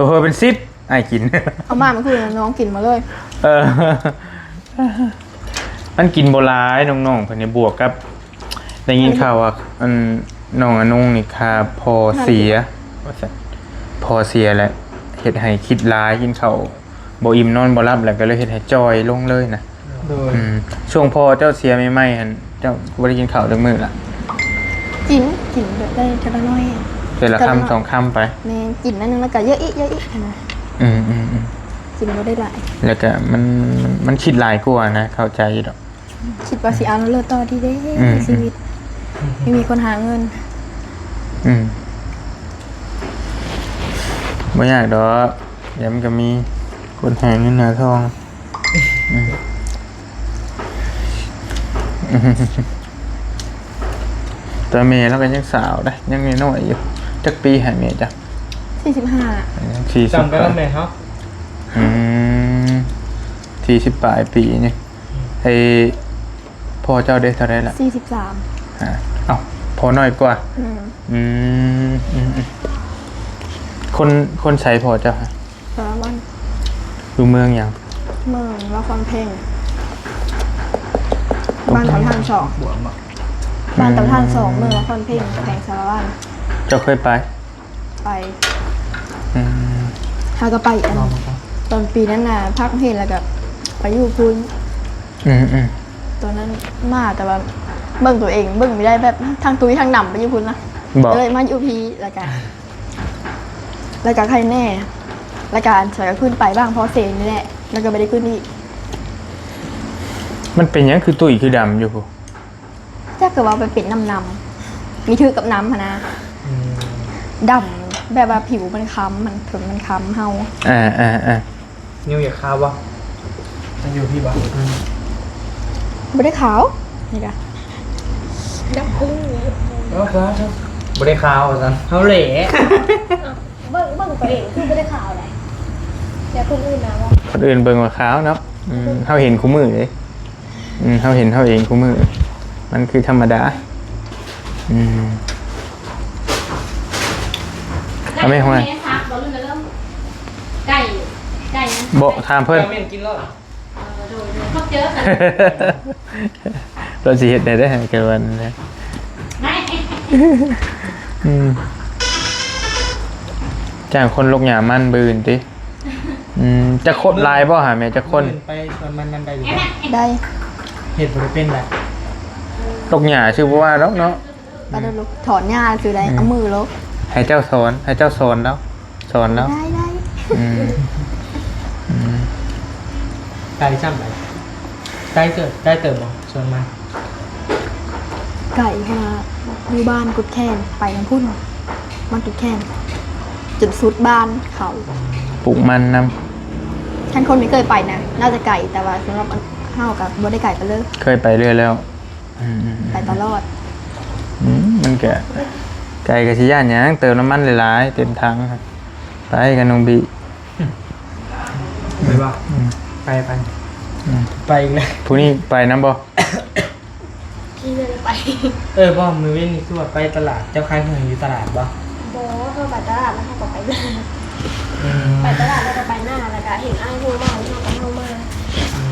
ເຜີໆເປັນສິບ ອ້າຍກິນ ເອົາມາມື້ຄືນນ້ອງກິນໝົດເລີຍ ເອີ ມັນກິນບໍ່ຫຼາຍ ນ້ອງໆເພິ່ນນີ້ ບວກກັບ ໄດ້ຍິນຂ່າວວ່າ ອັນ ນ້ອງອານົງນີ້ ຂ້າພໍ່ເສຍ ວ່າຊັ້ນ ພໍ່ເສຍແລ້ວ ເຮັດໃຫ້ຄິດຫຼາຍ ກິນເຂົ້າບໍ່ອີ່ມນອນບໍ່ຫຼັບ ແລ້ວກໍເລີຍເຮັດໃຫ້ຈ່ອຍລົງເລີຍນະ ໂດຍ ອືມ ຊ່ວງພໍ່ເຈົ້າເສຍໃໝ່ໆຫັ້ນ ເຈົ້າບໍ່ໄດ້ກິນເຂົ້າຈັກມື້ລະ? ກິນ ກິນແບບໄດ້ເທື່ອລະໜ້ອຍ ເທື່ອລະຄຳສອງຄຳໄປ ແມ່ນ ກິນໜ້ອຍໜຶ່ງແລ້ວກໍເຍາະອີກ ເຍາະອີກຫັ້ນນະ ອືມໆໆ ກິນບໍ່ໄດ້ຫຼາຍ ແລ້ວກໍມັນ ມັນ ມັນຄິດຫຼາຍກວ່ານະ ເຂົ້າໃຈຢູ່ດອກ ຄິດວ່າຊິເອົາເລີດຕໍ່ດີເດ້ ອືມ ໃນຊີວິດ ອືມ ຍັງມີຄົນຫາເງິນ ອືມ ບໍ່ຍາກດອກ ດຽວມັນກໍມີຄົນຫາເງິນຫາທອງ. ອືມ ແຕ່ແມ່ລາວກໍຍັງສາວເດ້ ຍັງນ້ອຍໆຢູ່. ຈັກປີໃຫ້ແມ່ເຈົ້າ? ສີ່ສິບຫ້າ ຍັງສີ່ສິບ ສ່ຳກັນກັບແມ່ເຮົາ. ອືມ ສີ່ສິບປາຍປີນີ້. ອືມ ເອີ ພໍ່ເຈົ້າເດ້ ເທົ່າໃດລະ? ສີ່ສິບສາມ. ອ່າ ເອົ້າ ພໍ່ນ້ອຍກວ່າ. ອືມ ອືມ ອືມ ອືມ ຄົນ ຄົນໃສພໍ່ເຈົ້າ? ສາລະວັນ. ຢູ່ເມືອງຫຍັງ? ເມືອງລະຄອນເພັງ. ບ້ານຕາທ່ານສອງ. ບ້ານຕາທ່ານສອງ ອືມ ເມືອງລະຄອນເພັງ ແຂວງສາລະວັນ. ເຈົ້າເຄີຍໄປ? ໄປ. ອືມ ຫາກໍໄປ ອັນ ຕອນປີນັ້ນນະ ພັກເຮັດ ແລ້ວກໍໄປຢູ່ພຸ້ນ. ອືມໆ ຕອນນັ້ນມາ ແຕ່ວ່າເບິ່ງຕົວເອງ ເບິ່ງບໍ່ໄດ້ ແບບທັງຕຸ້ຍທັງດຳໄປຢູ່ພຸ້ນນະ. ບໍ່ ກໍເລີຍມາຢູ່ພີ້ ແລ້ວກໍ ແລ້ວກໍໄຄແນ່ ແລ້ວກໍອັນ ຂ້ອຍກໍຂຶ້ນໄປບາງພໍເຊນນີ້ແຫຼະ ແລ້ວກໍບໍ່ໄດ້ຂຶ້ນອີກ. ມັນເປັນຫຍັງຄືຕຸ້ຍຄືດຳຢູ່ພຸ້ນ? ຈັກ ກໍວ່າໄປເປັນນ້ຳໆ ມີຖືກກັບນ້ຳຫັ້ນນະ. ອືມ ດຳ ແບບວ່າຜິວມັນຄ້ຳ ມັນ ມັນຄ້ຳເຮົາ. ອ່າໆໆ ນິວຢາກຂາວບໍ່? ມັນຢູ່ພີ້ບໍ່? ອືມ ບໍ່ໄດ້ຂາວ ນີ້ກະ ດຳຂຶ້ນ. ເອີ ບໍ່ໄດ້ຂາວວ່າຊັ້ນ ເຮົາແຫຼະ. ເບິ່ງ ເບິ່ງຕົວເອງຄືບໍ່ໄດ້ຂາວໃດ ແຕ່ຄົນອື່ນນະວ່າ ຄົນອື່ນເບິ່ງວ່າຂາວເນາະ. ອືມ ເຮົາເຫັນຄູ່ມື້ເດ້. ອືມ ເຮົາເຫັນເຮົາເອງຄູ່ມື້ ມັນຄືທຳມະດາ. ອືມ ເອົາແມ່ ຫ້ວຍ ໄກ່ ໄກ່ ບໍ່ ຖາມເພິ່ນ ແມ່ນກິນແລ້ວ. ເອີ ໂດຍໆ ຂອບໃຈ. ລາວຊິເຮັດໄດ້ເດ້ ແຕ່ວ່ານັ້ນແຫຼະ. ອືມ ຈ້າງຄົນລົກຫຍ້າມັນບືນຕິ. ອືມ ຈັກຄົນ ຫຼາຍບໍ່ຫາແມ່ ຈັກຄົນ? ໄປສວນມັນນຳໄດ້ຢູ່ບໍ່? ໄດ້. ເຮັດບໍ່ໄດ້ເປັນລະ ລົກຫຍ້າຊື່ບໍ່ວ່າດອກເນາະ. ອືມ ຖອນຫຍ້າຊື່ໄດ້ ອືມ ເອົາມືລົກ. ໃຫ້ເຈົ້າສອນ ໃຫ້ເຈົ້າສອນລາວ ສອນລາວ. ໄດ້ ໄດ້. ອືມ ອືມ ໄກຊ່ຳໃດ? ໄກເຕີບ ໄກເຕີບບໍ່ສວນມັນ? ໄກ ເພາະວ່າຢູ່ບ້ານກຸດແຂນ ໄປທາງພຸ້ນ ບ້ານກຸດແຂນ ຈົນສຸດບ້ານເຂົາ. ປູກມັນນຳ. ຄັນຄົນທີ່ເຄີຍໄປນະ ໜ້າຈະໄກ ແຕ່ວ່າສຳລັບເຮົາກໍບໍ່ໄດ້ໄກປານເລີຍ. ເຄີຍໄປເລື້ອຍແລ້ວ. ອືມໆໆ ໄປຕະຫຼອດ. ອືມ ມັນກະໄກ ກະຊິຢ້ານຫຍັງ ເຕີມນ້ຳມັນຫຼາຍໆ ເຕັມຖັງ. ໄປກັນນ້ອງບີ. ໄປບໍ່? ອືມ ໄປ ໄປ. ອືມ ໄປອີກແລ້ວ. ຜູ້ນີ້ໄປນຳບໍ່? ຂີ່ລົດໄປ. ເອີ ບໍ່ ມື້ວານນີ້ຄືວ່າໄປຕະຫຼາດ ເຈົ້າຂາຍເຄື່ອງຢູ່ຕະຫຼາດບໍ່? ບໍ່ ເຮົາໄປຕະຫຼາດແລ້ວເຮົາກໍໄປນາ. ອືມ ໄປຕະຫຼາດແລ້ວກໍໄປນາ ແລ້ວກໍເຫັນອ້າຍໂທມາ ເຮົາກໍເຂົ້າມາ.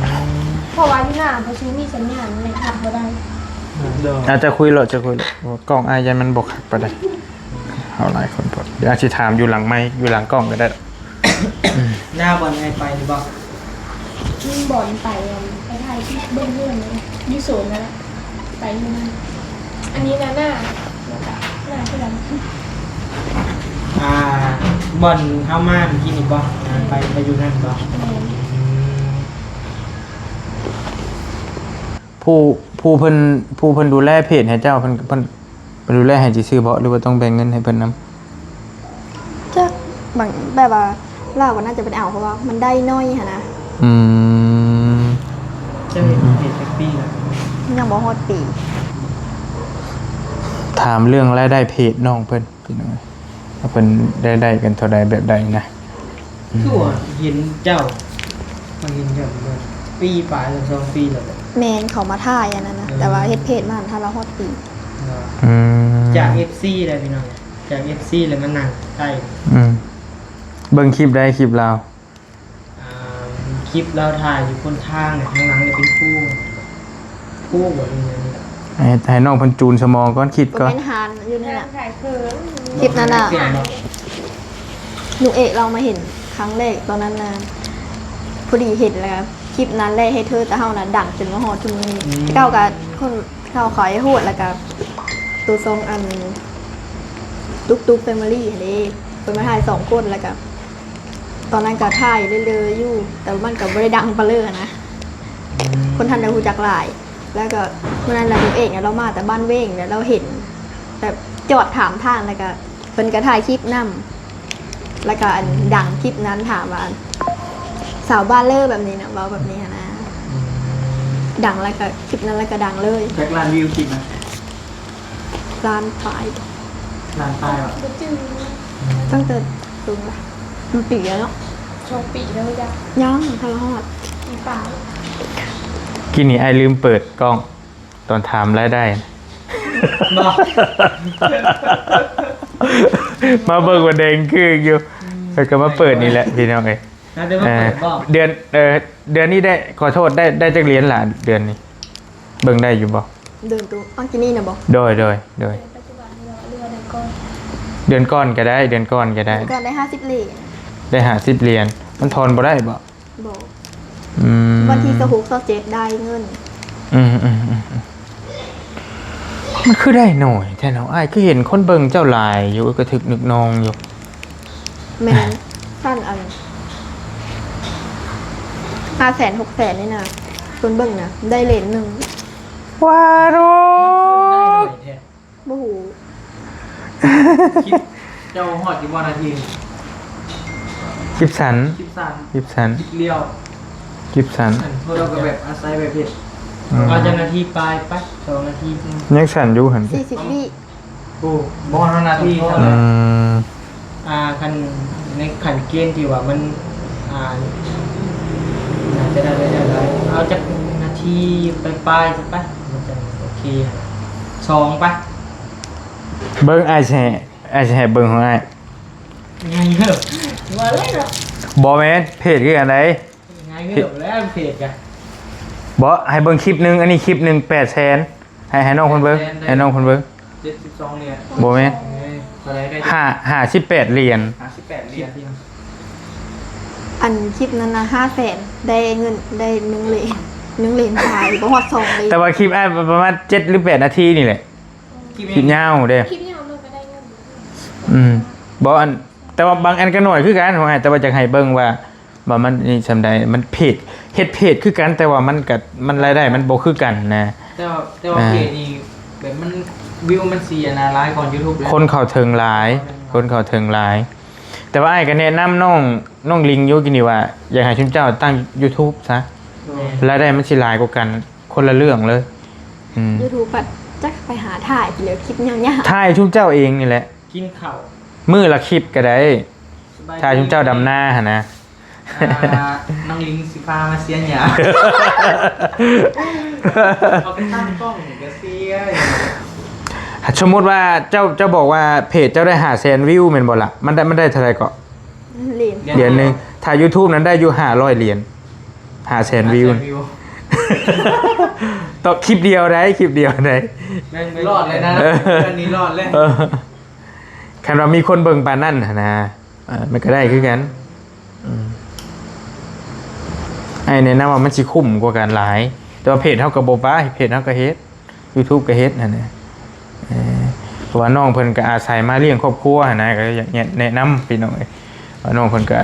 ອືມ ເພາະວ່າຢູ່ນາບໍ່ຊູມີສັນຍານ ເນັດຮັບບໍ່ໄດ້. ອືມ ໂດຍ. ອາດຈະຄຸຍໂລດ ຈະຄຸຍໂລດ ກ້ອງອ້າຍຢ້ານມັນບໍ່ຄັກປານໃດ. ເຮົາຫຼາຍຄົນໂພດ. ດຽວຊິຖາມຢູ່ຫຼັງໄມ ຢູ່ຫຼັງກ້ອງກໍໄດ້. ໜ້າບ່ອນໃຫ້ໄປນີ້ບໍ່? ມີບ່ອນໄປ ໄປຖ່າຍຄລິບເບິ່ງເຮືອນຢູ່ໂຊນນັ້ນແຫຼະ ໄປຢູ່ນັ້ນ. ອັນນີ້ນະ ໜ້າ ແລ້ວກະໜ້າຄືກັນ. ອ່າ ບ່ອນເຮົາມາມື້ກີ້ນີ້ບໍ່? ອ່າ ໄປ ໄປຢູ່ນັ້ນບໍ່? ແມ່ນ. ອືມ ຜູ້ ຜູ້ເພິ່ນ ຜູ້ເພິ່ນດູແລເພຈໃຫ້ເຈົ້າ ເພິ່ນ ເພິ່ນ ເພິ່ນດູແລໃຫ້ຊື່ໆບໍ່ ຫຼືວ່າຕ້ອງແບ່ງເງິນໃຫ້ເພິ່ນນຳ? ຈັກ ບາງ ແບບວ່າລາວກໍໜ້າຈະບໍ່ໄດ້ເອົາ ເພາະວ່າມັນໄດ້ໜ້ອຍຫັ້ນນະ. ອືມ ເຈົ້າເຮັດເພຈຈັກປີລະ? ຍັງບໍ່ຮອດປີ. ຖາມເລື່ອງລາຍໄດ້ເພຈນ້ອງເພິ່ນ ພີ່ນ້ອງ ວ່າເພິ່ນໄດ້ ໄດ້ກັນເທົ່າໃດ ແບບໃດນະ? ອືມ ຄືວ່າເຫັນເຈົ້າ ມາເຫັນເຈົ້າເມື່ອປີປາຍ ຫຼື ສອງປີແລ້ວ. ແມ່ນ ເຂົາມາຖ່າຍອັນນັ້ນນະ ເອີ ແຕ່ວ່າເຮັດເພຈມາທັນລະຮອດປີ. ອືມ ຈາກເອັຟຊີໄດ໋ພີ່ນ້ອງ ຈາກເອັຟຊີແລ້ວມານັ່ງໃກ້. ອືມ ເບິ່ງຄລິບໃດ ຄລິບລາວ? ອ່າ ຄລິບລາວຖ່າຍຢູ່ຄົນທາງ ທາງຫຼັງເປັນພູ ພູບໍ່ ຫຼືຫຍັງນີ້ລະ. ໃຫ້ ໃຫ້ນ້ອງເພິ່ນຈູນສະໝອງກ່ອນ ຄິດກ່ອນ. ບໍ່ແມ່ນຮ້ານຢູ່ນີ້ລະ ຮ້ານຂາຍເຄື່ອງ. ຄລິບນັ້ນນະ ລຸງເອກລາວມາເຫັນຄັ້ງແລກຕອນນັ້ນນະ ພໍດີເຫັນແລ້ວ ຄລິບນັ້ນແຫຼະເຮັດໃຫ້ເທິດແຕ່ເຮົານະດັງຈົນມາຮອດທຸກມື້ນີ້. ອືມ ແຕ່ເກົ່າກະຄົນເກົ່າເຂົາໄອ້ໂຫດ ແລ້ວກະໂຕຊ່ອງອັນຕຸກຕຸກແຟມິລີຫັ້ນເດ້ ເພິ່ນມາຖ່າຍສອງຄົນ ແລ້ວກະຕອນນັ້ນກະຖ່າຍເລື້ອຍໆຢູ່ ແຕ່ວ່າມັນກະບໍ່ໄດ້ດັງປານເລີຫັ້ນນະ. ອືມ ຄົນທັນໄດ້ຮູ້ຈັກຫຼາຍ. ແລ້ວກໍມື້ນັ້ນລະ ລຸງເອກນະ ລາວມາແຕ່ບ້ານເວງ ແລ້ວລາວເຫັນແບບ ຈອດຖາມທາງ ແລ້ວກະເພິ່ນກະຖ່າຍຄລິບນຳ ແລ້ວກະອັນ ອືມ ດັງຄລິບນັ້ນ ຖາມວ່າ ສາວບ້ານເລີ ແບບນີ້ນະ ເວົ້າແບບນີ້ຫັ້ນນະ ອືມ ດັງ ແລ້ວກະຄລິບນັ້ນ ແລ້ວກະດັງເລີຍ. ຈັກລ້ານວິວຄລິບນັ້ນ? ລ້ານປາຍ. ລ້ານປາຍຫວາ? ບໍ່ຈື່. ອືມ ຕັ້ງແຕ່ ເບິ່ງລະ ມັນປີແລ້ວເນາະ ສອງປີແລ້ວ. ຍັງ ຍັງບໍ່ຮອດ ປີປາຍ. ກີ້ນີ້ອ້າຍລືມເປີດກ້ອງ ຕອນຖາມລາຍໄດ້ ບໍ່ ມາເບິ່ງວ່າແດງຄືຢູ່ ອືມ ແລ້ວກໍມາເປີດນີ້ແຫຼະພີ່ນ້ອງເອີຍ. ເອີ ເດືອນ ເອີ ເດືອນນີ້ໄດ້ ຂໍໂທດ ໄດ້ ໄດ້ຈັກຫຼຽນລະເດືອນນີ້? ເບິ່ງໄດ້ຢູ່ບໍ່? ເດືອນໂຕ ອາ ກີ້ນີ້ນະບໍ່? ໂດຍ ໂດຍ ໂດຍ. ເດືອນປັດຈຸບັນນີ້ເນາະ ຫຼືວ່າເດືອນກ່ອນ? ເດືອນກ່ອນກໍໄດ້ ເດືອນກ່ອນກໍໄດ້. ເດືອນກ່ອນໄດ້ຫ້າສິບຫຼຽນ. ໄດ້ຫ້າສິບຫຼຽນ ມັນທອນບໍ່ໄດ້ບໍ່? ບໍ່. ອືມ ວັນທີຊາວຫົກ ຊາວເຈັດ ໄດ້ເງິນ. ອືມໆໆໆ ມັນຄືໄດ້ໜ້ອຍແທ້ເນາະ ອ້າຍ ຄືເຫັນຄົນເບິ່ງເຈົ້າຫຼາຍຢູ່ ກະຖືກນຶກນອງຢູ່. ແມ່ນ ຊັ້ນອັນ ຫ້າແສນ ຫົກແສນ ນີ້ນະ ຄົນເບິ່ງນະ ໄດ້ຫຼຽນໜຶ່ງ. ວ້າໂດກ ບໍ່ຮູ້. ຄລິບເຈົ້າຮອດຢູ່ບໍ່ນາທີ? ຄລິບສັ້ນ ຄລິບສັ້ນ ຄລິບສັ້ນ ຄລິບລຽວ ຄລິບສັ້ນ. ເຈົ້າກໍແບບອາໄສແບບເຮັດ ອືມ ເອົາຈັກນາທີປາຍໄປ ສອງນາທີ ຍັງສັ້ນຢູ່ຫັ້ນ ສີ່ສິບວິ. ໂອ້ ບໍ່ຮອດນາທີຊ້ຳ. ອືມ ອ່າ ຄັນໃນຂັ້ນເກນທີ່ວ່າມັນ ອ່າ ໜ້າຈະໄດ້ໄວໆ ເອົາຈັກນາທີປາຍໆ ຊະໄປ ມັນຈັ່ງໂອເຄ. ສອງໄປ ເບິ່ງ ອ້າຍຊິໃຫ້ ອ້າຍຊິໃຫ້ເບິ່ງຂອງອ້າຍ. ງ່າຍເດີ ວ່າແລ້ວເນາະ. ບໍ່ແມ່ນ ເພຈຄືກັນໃດ. ງ່າຍເດີແລ້ວເພຈກະ. ບໍ່ ໃຫ້ເບິ່ງຄລິບໜຶ່ງ ອັນນີ້ຄລິບໜຶ່ງ ແປດແສນ. ໃຫ້ ໃຫ້ນ້ອງເພິ່ນເບິ່ງ ແປດແສນ ໃຫ້ນ້ອງເພິ່ນເບິ່ງ. ເຈັດສິບສອງຫຼຽນ. ບໍ່ແມ່ນ ເອີ ເທົ່າໃດໄດ້? ຫ້າ ຫ້າສິບແປດຫຼຽນ. ຫ້າສິບແປດຫຼຽນ. ອັນຄລິບນັ້ນນະ ຫ້າແສນ ໄດ້ເງິນ ໄດ້ໜຶ່ງຫຼຽນ ໜຶ່ງຫຼຽນປາຍ ບໍ່ຮອດສອງຫຼຽນ. ແຕ່ວ່າຄລິບອ້າຍປະມານເຈັດຫຼືແປດນາທີນີ້ແຫຼະ. ຄລິບຍາວເດ້ ຄລິບຍາວມັນກໍໄດ້ເງິນ. ອືມ ບໍ່ ອັນ ແຕ່ວ່າບາງອັນກໍໜ້ອຍຄືກັນຂອງອ້າຍ ແຕ່ວ່າຢາກໃຫ້ເບິ່ງວ່າ ວ່າມັນນີ້ສ່ຳໃດ. ມັນເພຈ ເຮັດເພຈຄືກັນ ແຕ່ວ່າມັນກໍ ມັນລາຍໄດ້ມັນບໍ່ຄືກັນນະ. ແຕ່ວ່າ ແຕ່ວ່າ ອ່າ ເພຈນີ້ແບບມັນ ວິວມັນຊິອັນນະຫຼາຍກວ່າຢູທູບເດ້ ຄົນເຂົ້າເຖິງຫຼາຍ ຄົນເຂົ້າເຖິງຫຼາຍ. ແຕ່ວ່າອ້າຍກໍແນະນຳນ້ອງ ນ້ອງລິງຢູ່ກີ້ນີ້ວ່າ ຢາກໃຫ້ຊຸມເຈົ້າຕັ້ງຢູທູບຊະ ແມ່ນ ລາຍໄດ້ມັນຊິຫຼາຍກວ່າກັນ ຄົນລະເລື່ອງເລີຍ. ອືມ ຢູທູບກໍຈັກໄປຫາຖ່າຍແລ້ວ ຄລິບຍາວໆ ຖ່າຍຊຸມເຈົ້າເອງນີ້ແຫຼະ ກິນເຂົ້າ ມື້ລະຄລິບກໍໄດ້ ສະບາຍດີ ຖ່າຍຊຸມເຈົ້າດຳນາຫັ້ນນະ. ອ່າ ນ້ອງລິງຊິພາມາເສຍຫຍ້າ ເອົາໄປຕັ້ງກ້ອງກໍເສຍ. ສົມມຸດວ່າເຈົ້າ ເຈົ້າບອກວ່າເພຈເຈົ້າໄດ້ຫ້າແສນວິວແມ່ນບໍ່ລະ? ມັນໄດ້ ມັນໄດ້ເທົ່າໃດເກາະ? ຫຼຽນ ຫຼຽນໜຶ່ງ. ຖ້າຢູທູບນັ້ນໄດ້ຢູ່ຫ້າຮ້ອຍຫຼຽນ ຫ້າແສນວິວ ຫ້າແສນວິວ. ຕ້ອງຄລິບດຽວໃດ໋ ຄລິບດຽວໃດ໋. ແມ່ນ ລອດເລີຍນະ ເອີ ອັນນີ້ລອດເລີຍ. ເອີ ຄັນວ່າມີຄົນເບິ່ງປານນັ້ນຫັ້ນນະ ເອີ ມັນກໍໄດ້ຄືກັນ. ອືມ ອ້າຍແນະນຳວ່າມັນຊິຄຸ້ມກວ່າກັນຫຼາຍ ແຕ່ວ່າເພຈເຮົາກໍບໍ່ປະ ເພຈເຮົາກໍເຮັດ ຢູທູບກໍເຮັດຫັ້ນນະ. ເອີ ເພາະວ່ານ້ອງເພິ່ນກໍອາໄສມາລ້ຽງຄອບຄົວຫັ້ນນະ ກໍຢາກແນະນຳພີ່ນ້ອງເອີຍ ວ່ານ້ອງເພິ່ນກໍ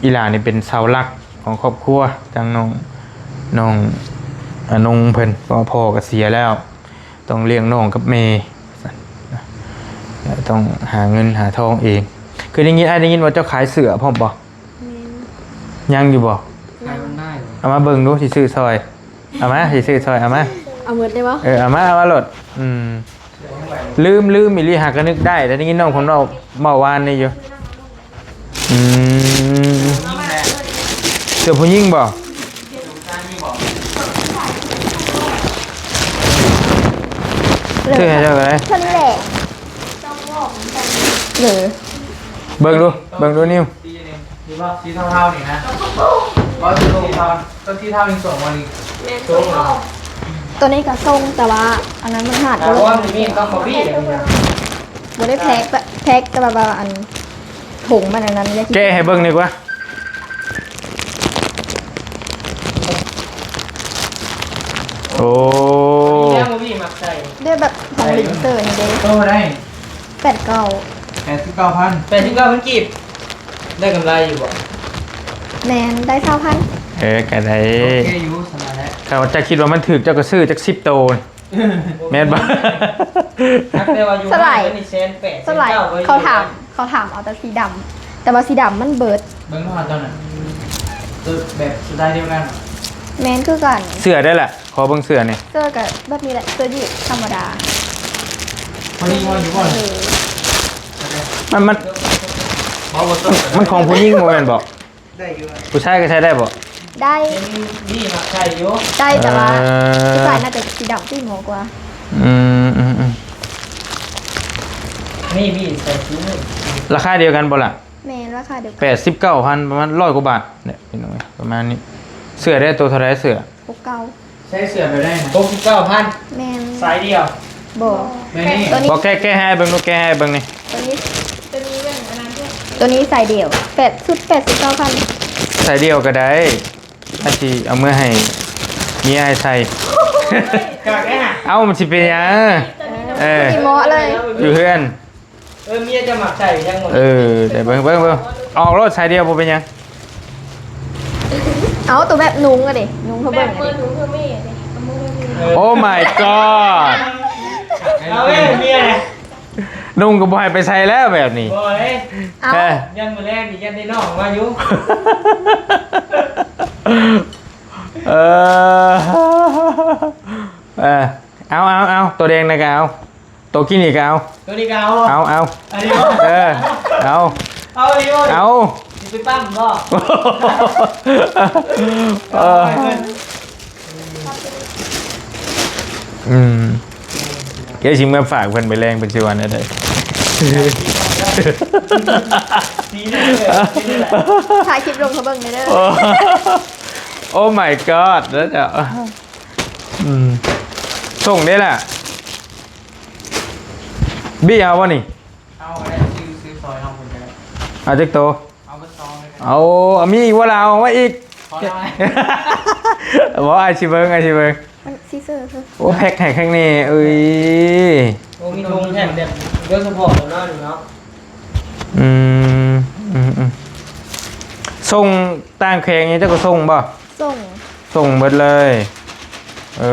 ອີ່ຫຼ້ານີ້ເປັນເສົາຫຼັກຂອງຄອບຄົວ ທັງນ້ອງ ນ້ອງອານົງເພິ່ນ ເພາະວ່າພໍ່ກໍເສຍແລ້ວ ຕ້ອງລ້ຽງນ້ອງກັບແມ່ ຕ້ອງຫາເງິນຫາທອງເອງ. ຄືໄດ້ຍິນ ອ້າຍໄດ້ຍິນວ່າເຈົ້າຂາຍເສື້ອພ້ອມບໍ່? ແມ່ນ. ຍັງຢູ່ບໍ່? ຂາຍອອນລາຍ. ເອົາມາເບິ່ງດູ ຊິຊື້ຊ່ອຍ. ເອົາມາ ຊິຊື້ຊ່ອຍ ເອົາມາ. ເອົາໝົດໄດ້ບໍ່? ເອີ ເອົາມາ ເອົາມາໂລດ. ອືມ ລືມ ລືມອີ່ຫຼີ ຫາກະນຶກໄດ້ ໄດ້ຍິນນ້ອງເພິ່ນເວົ້າ ເວົ້າວານນີ້ຢູ່. ອືມ ເສື້ອຜູ້ຍິງບໍ່? ຊື້ໃຫ້ເຈົ້າກໍໄດ້. ເທົ່ານີ້ແຫຼະ. ເອີ ເບິ່ງດູ ເບິ່ງດູ ນິວ. ສີບໍ່? ສີເທົາໆ ນີ້ນະ. ບໍ່ ສີເທົາ ຕົວສີເທົານີ້ສົ່ງບໍ່ນີ້? ແມ່ນ ສົ່ງ. ຕົວນີ້ກໍສົ່ງ ແຕ່ວ່າອັນນັ້ນມັນຫາ ແຕ່ວ່າມັນມີ ຕ້ອງ ບໍ່ໄດ້ແພັກ ແພັກ ແຕ່ວ່າ ວ່າອັນ ຖົງມັນອັນນັ້ນ ແກະໃຫ້ເບິ່ງດີກວ່າ. ໂອ້ ແລ້ວບໍ່ມີມັກໃສ່ ເດ້ ແບບຂອງລິນເຕີນີ້ເດ້. ໂຕເທົ່າໃດ? ແປດເກົ້າ. ແປດສິບເກົ້າພັນ. ແປດສິບເກົ້າພັນກີບ. ໄດ້ກຳໄລຢູ່ບໍ່? ແມ່ນ ໄດ້ຊາວພັນ. ເອີ ກໍໄດ້ ໂອເຄຢູ່ ສ່ຳນັ້ນແຫຼະ. ຖ້າວ່າເຈົ້າຄິດວ່າມັນຖືກ ເຈົ້າກໍຊື້ຈັກສິບໂຕ ແມ່ນບໍ່? ຈັກແຕ່ວ່າຢູ່ ສະໄຫຼ ຮ້ານນີ້ແສນແປດ ສະໄຫຼ ແສນເກົ້າ ເຂົາຖາມ ເຂົາຖາມເອົາແຕ່ສີດຳ ແຕ່ວ່າສີດຳມັນເບິດ. ເບິ່ງວ່າຕອນນັ້ນ ແບບສະໄຕລ໌ດຽວກັນ. ແມ່ນຄືກັນ. ເສື້ອໄດ້ລະ ຂໍເບິ່ງເສື້ອນີ້. ເສື້ອກໍແບບນີ້ແຫຼະ ເສື້ອຢືດທຳມະດາ. ພໍດີເຮົາຢູ່ບໍ່? ເອີ ມັນ ມັນ ບໍ່ ບໍ່ ມັນຂອງຜູ້ຍິງບໍ່ແມ່ນບໍ່? ໄດ້ຢູ່ ຜູ້ຊາຍກໍໃສ່ໄດ້ບໍ່? ໄດ້ ນີ້ມັກໃສ່ຢູ່ ໄດ້ ແຕ່ວ່າ ເອີ ຜູ້ຊາຍໜ້າຈະສີດຳຕີໂມກວ່າ. ອືມ ອືມ ອືມ ນີ້ບີໃສ່ສີນີ້ ລາຄາດຽວກັນບໍ່ລະ? ແມ່ນ ລາຄາດຽວກັນ ແປດສິບເກົ້າພັນ ປະມານຮ້ອຍກວ່າບາດເນຍ ພີ່ນ້ອງເອີຍ ປະມານນີ້. ເສື້ອໄດ້ໂຕເທົ່າໃດເສື້ອ? ຫົກເກົ້າ ໃສ່ເສື້ອໄປໄດ້ນະ ຫົກສິບເກົ້າພັນ. ແມ່ນ ສາຍດຽວ ບໍ່ ແມ່ນນີ້ ໂຕນີ້ ບໍ່ ແກະ ແກະໃຫ້ເບິ່ງດູ ແກະໃຫ້ເບິ່ງນີ້ ໂຕນີ້ ໂຕນີ້ແມ່ນອັນນັ້ນ ໂຕນີ້ສາຍດຽວ ແປດ ຊຸດແປດສິບເກົ້າພັນ. ສາຍດຽວກໍໄດ້ ອາຊິເອົາເມືອໃຫ້ເມຍອ້າຍໃສ່. ກະແກະຫາ ເອົ້າ ມັນຊິເປັນຫຍັງ? ເອີ ເອີ ຊິເໝາະເລີຍ ຢູ່ເຮືອນ. ເອີ ເມຍຈະມັກໃສ່ຫຍັງໝົດ. ເອີ ໄດ້ເບິ່ງ ເບິ່ງ ເບິ່ງ ອອກໂລດສາຍດຽວ ບໍ່ເປັນຫຍັງ. ເອົາ ໂຕແບບນຸ່ງອະເດ ນຸ່ງເຂົາເບິ່ງ ແບບເມີຍ ອະເດ ນຸ່ງເຂົາເມຍເດ ເອີ Oh my god ເອົາເວີຍເມຍ ນຸ່ງກໍບໍ່ໃຫ້ໄປໃສ່ແລ້ວແບບນີ້. ບໍ່ເດ້ ເອົາ ເອີ ຢ້ານມື້ແລງນີ້ຢ້ານໄດ້ນ້ອງມາຢູ່. ເອີ ເອີ ເອົາ ເອົາ ເອົາ ໂຕແດງນະກະເອົາ. ໂຕກີ້ນີ້ກໍເອົາ ໂຕນີ້ກໍເອົາ ເອົາ ເອົາ ອັນນີ້ບໍ່? ເອີ ເອົາ ເອົາອີ່ບໍ່? ເອົາ ຊິໄປປ້ຳບໍ່? ເອີ ອືມ ດຽວຊິເມືອຝາກເພິ່ນໄປແລງ ເພິ່ນຊິວ່າແນວໃດ? ຖ່າຍຄລິບລົງໃຫ້ເບິ່ງແດ່ເດີ. Oh my god ແລ້ວເຈົ້າ ອືມ ສົ່ງເດ້ລະ. ບີເອົາບໍ່ນີ້? ເອົາກໍໄດ້ ຊື້ ຊື້ຊອຍນ້ອງເພິ່ນກໍໄດ້. ເອົາຈັກໂຕ? ເອົາເບິດຊອງເລີຍກໍໄດ້. ເອົາ ເອົາມີອີກບໍ່ລະ? ເອົາມາອີກ. ບໍ່ ອ້າຍຊິເບິ່ງ ອ້າຍຊິເບິ່ງ. ມັນຊິເຊີ ໂອ້ ແພັກໃຫ້ຂ້າງນີ້ ເອີຍ. ໂອ້ ມີຖົງແຖມແບບໂດຍສະເພາະເນາະນີ້ເນາະ. ອືມ ອືມ ອືມ ສົ່ງຕ່າງແຂວງນີ້ເຈົ້າກໍສົ່ງບໍ່? ສົ່ງ ສົ່ງເບິດເລີຍ. ເອີ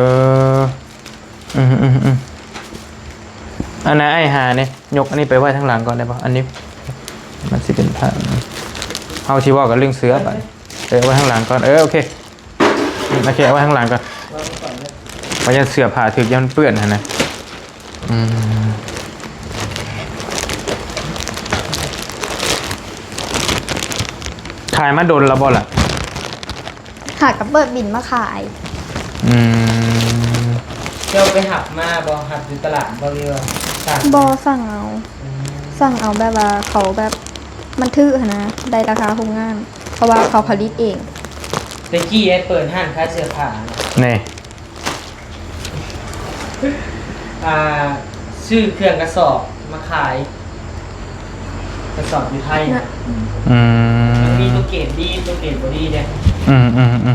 ອືມ ອືມ ອືມ ອັນນັ້ນອ້າຍຫານີ້ ຍົກອັນນີ້ໄປໄວ້ທາງຫຼັງກ່ອນໄດ້ບໍ່? ອັນນີ້ມັນຊິເປັນຜ້າ ເຮົາຊິເວົ້າກັນເລື່ອງເສື້ອບາດນີ້. ເອີ ໄວ້ທາງຫຼັງກ່ອນ ເອີ ໂອເຄ ໂອເຄ ເອົາໄວ້ທາງຫຼັງກ່ອນ ເພາະຢ້ານເສື້ອຜ້າຖືກ ຢ້ານມັນເປື້ອນຫັ້ນນະ. ອືມ ຂາຍມາດົນແລ້ວບໍ່ລະ? ຫາກໍເປີດບິນມາຂາຍ. ອືມ ເຈົ້າໄປຮັບມາບໍ່? ຮັບຢູ່ຕະຫຼາດບໍ່ ຫຼືວ່າສັ່ງ? ບໍ່ ສັ່ງເອົາ. ອືມ ສັ່ງເອົາ ແບບວ່າເຂົາແບບມັນຖືກຫັ້ນນະ ໄດ້ລາຄາໂຮງງານ ເພາະວ່າເຂົາຜະລິດເອງ. ແຕ່ກີ້ໄອ້ເປີດຮ້ານຂາຍເສື້ອຜ້ານະ ນີ້ ອ່າ ຊື້ເຄື່ອງກະສອບມາຂາຍ ກະສອບຢູ່ໄທນະ. ອືມ ມັນມີຕົວເກຣດດີ ຕົວເກຣດບໍ່ດີເດ້. ອືມ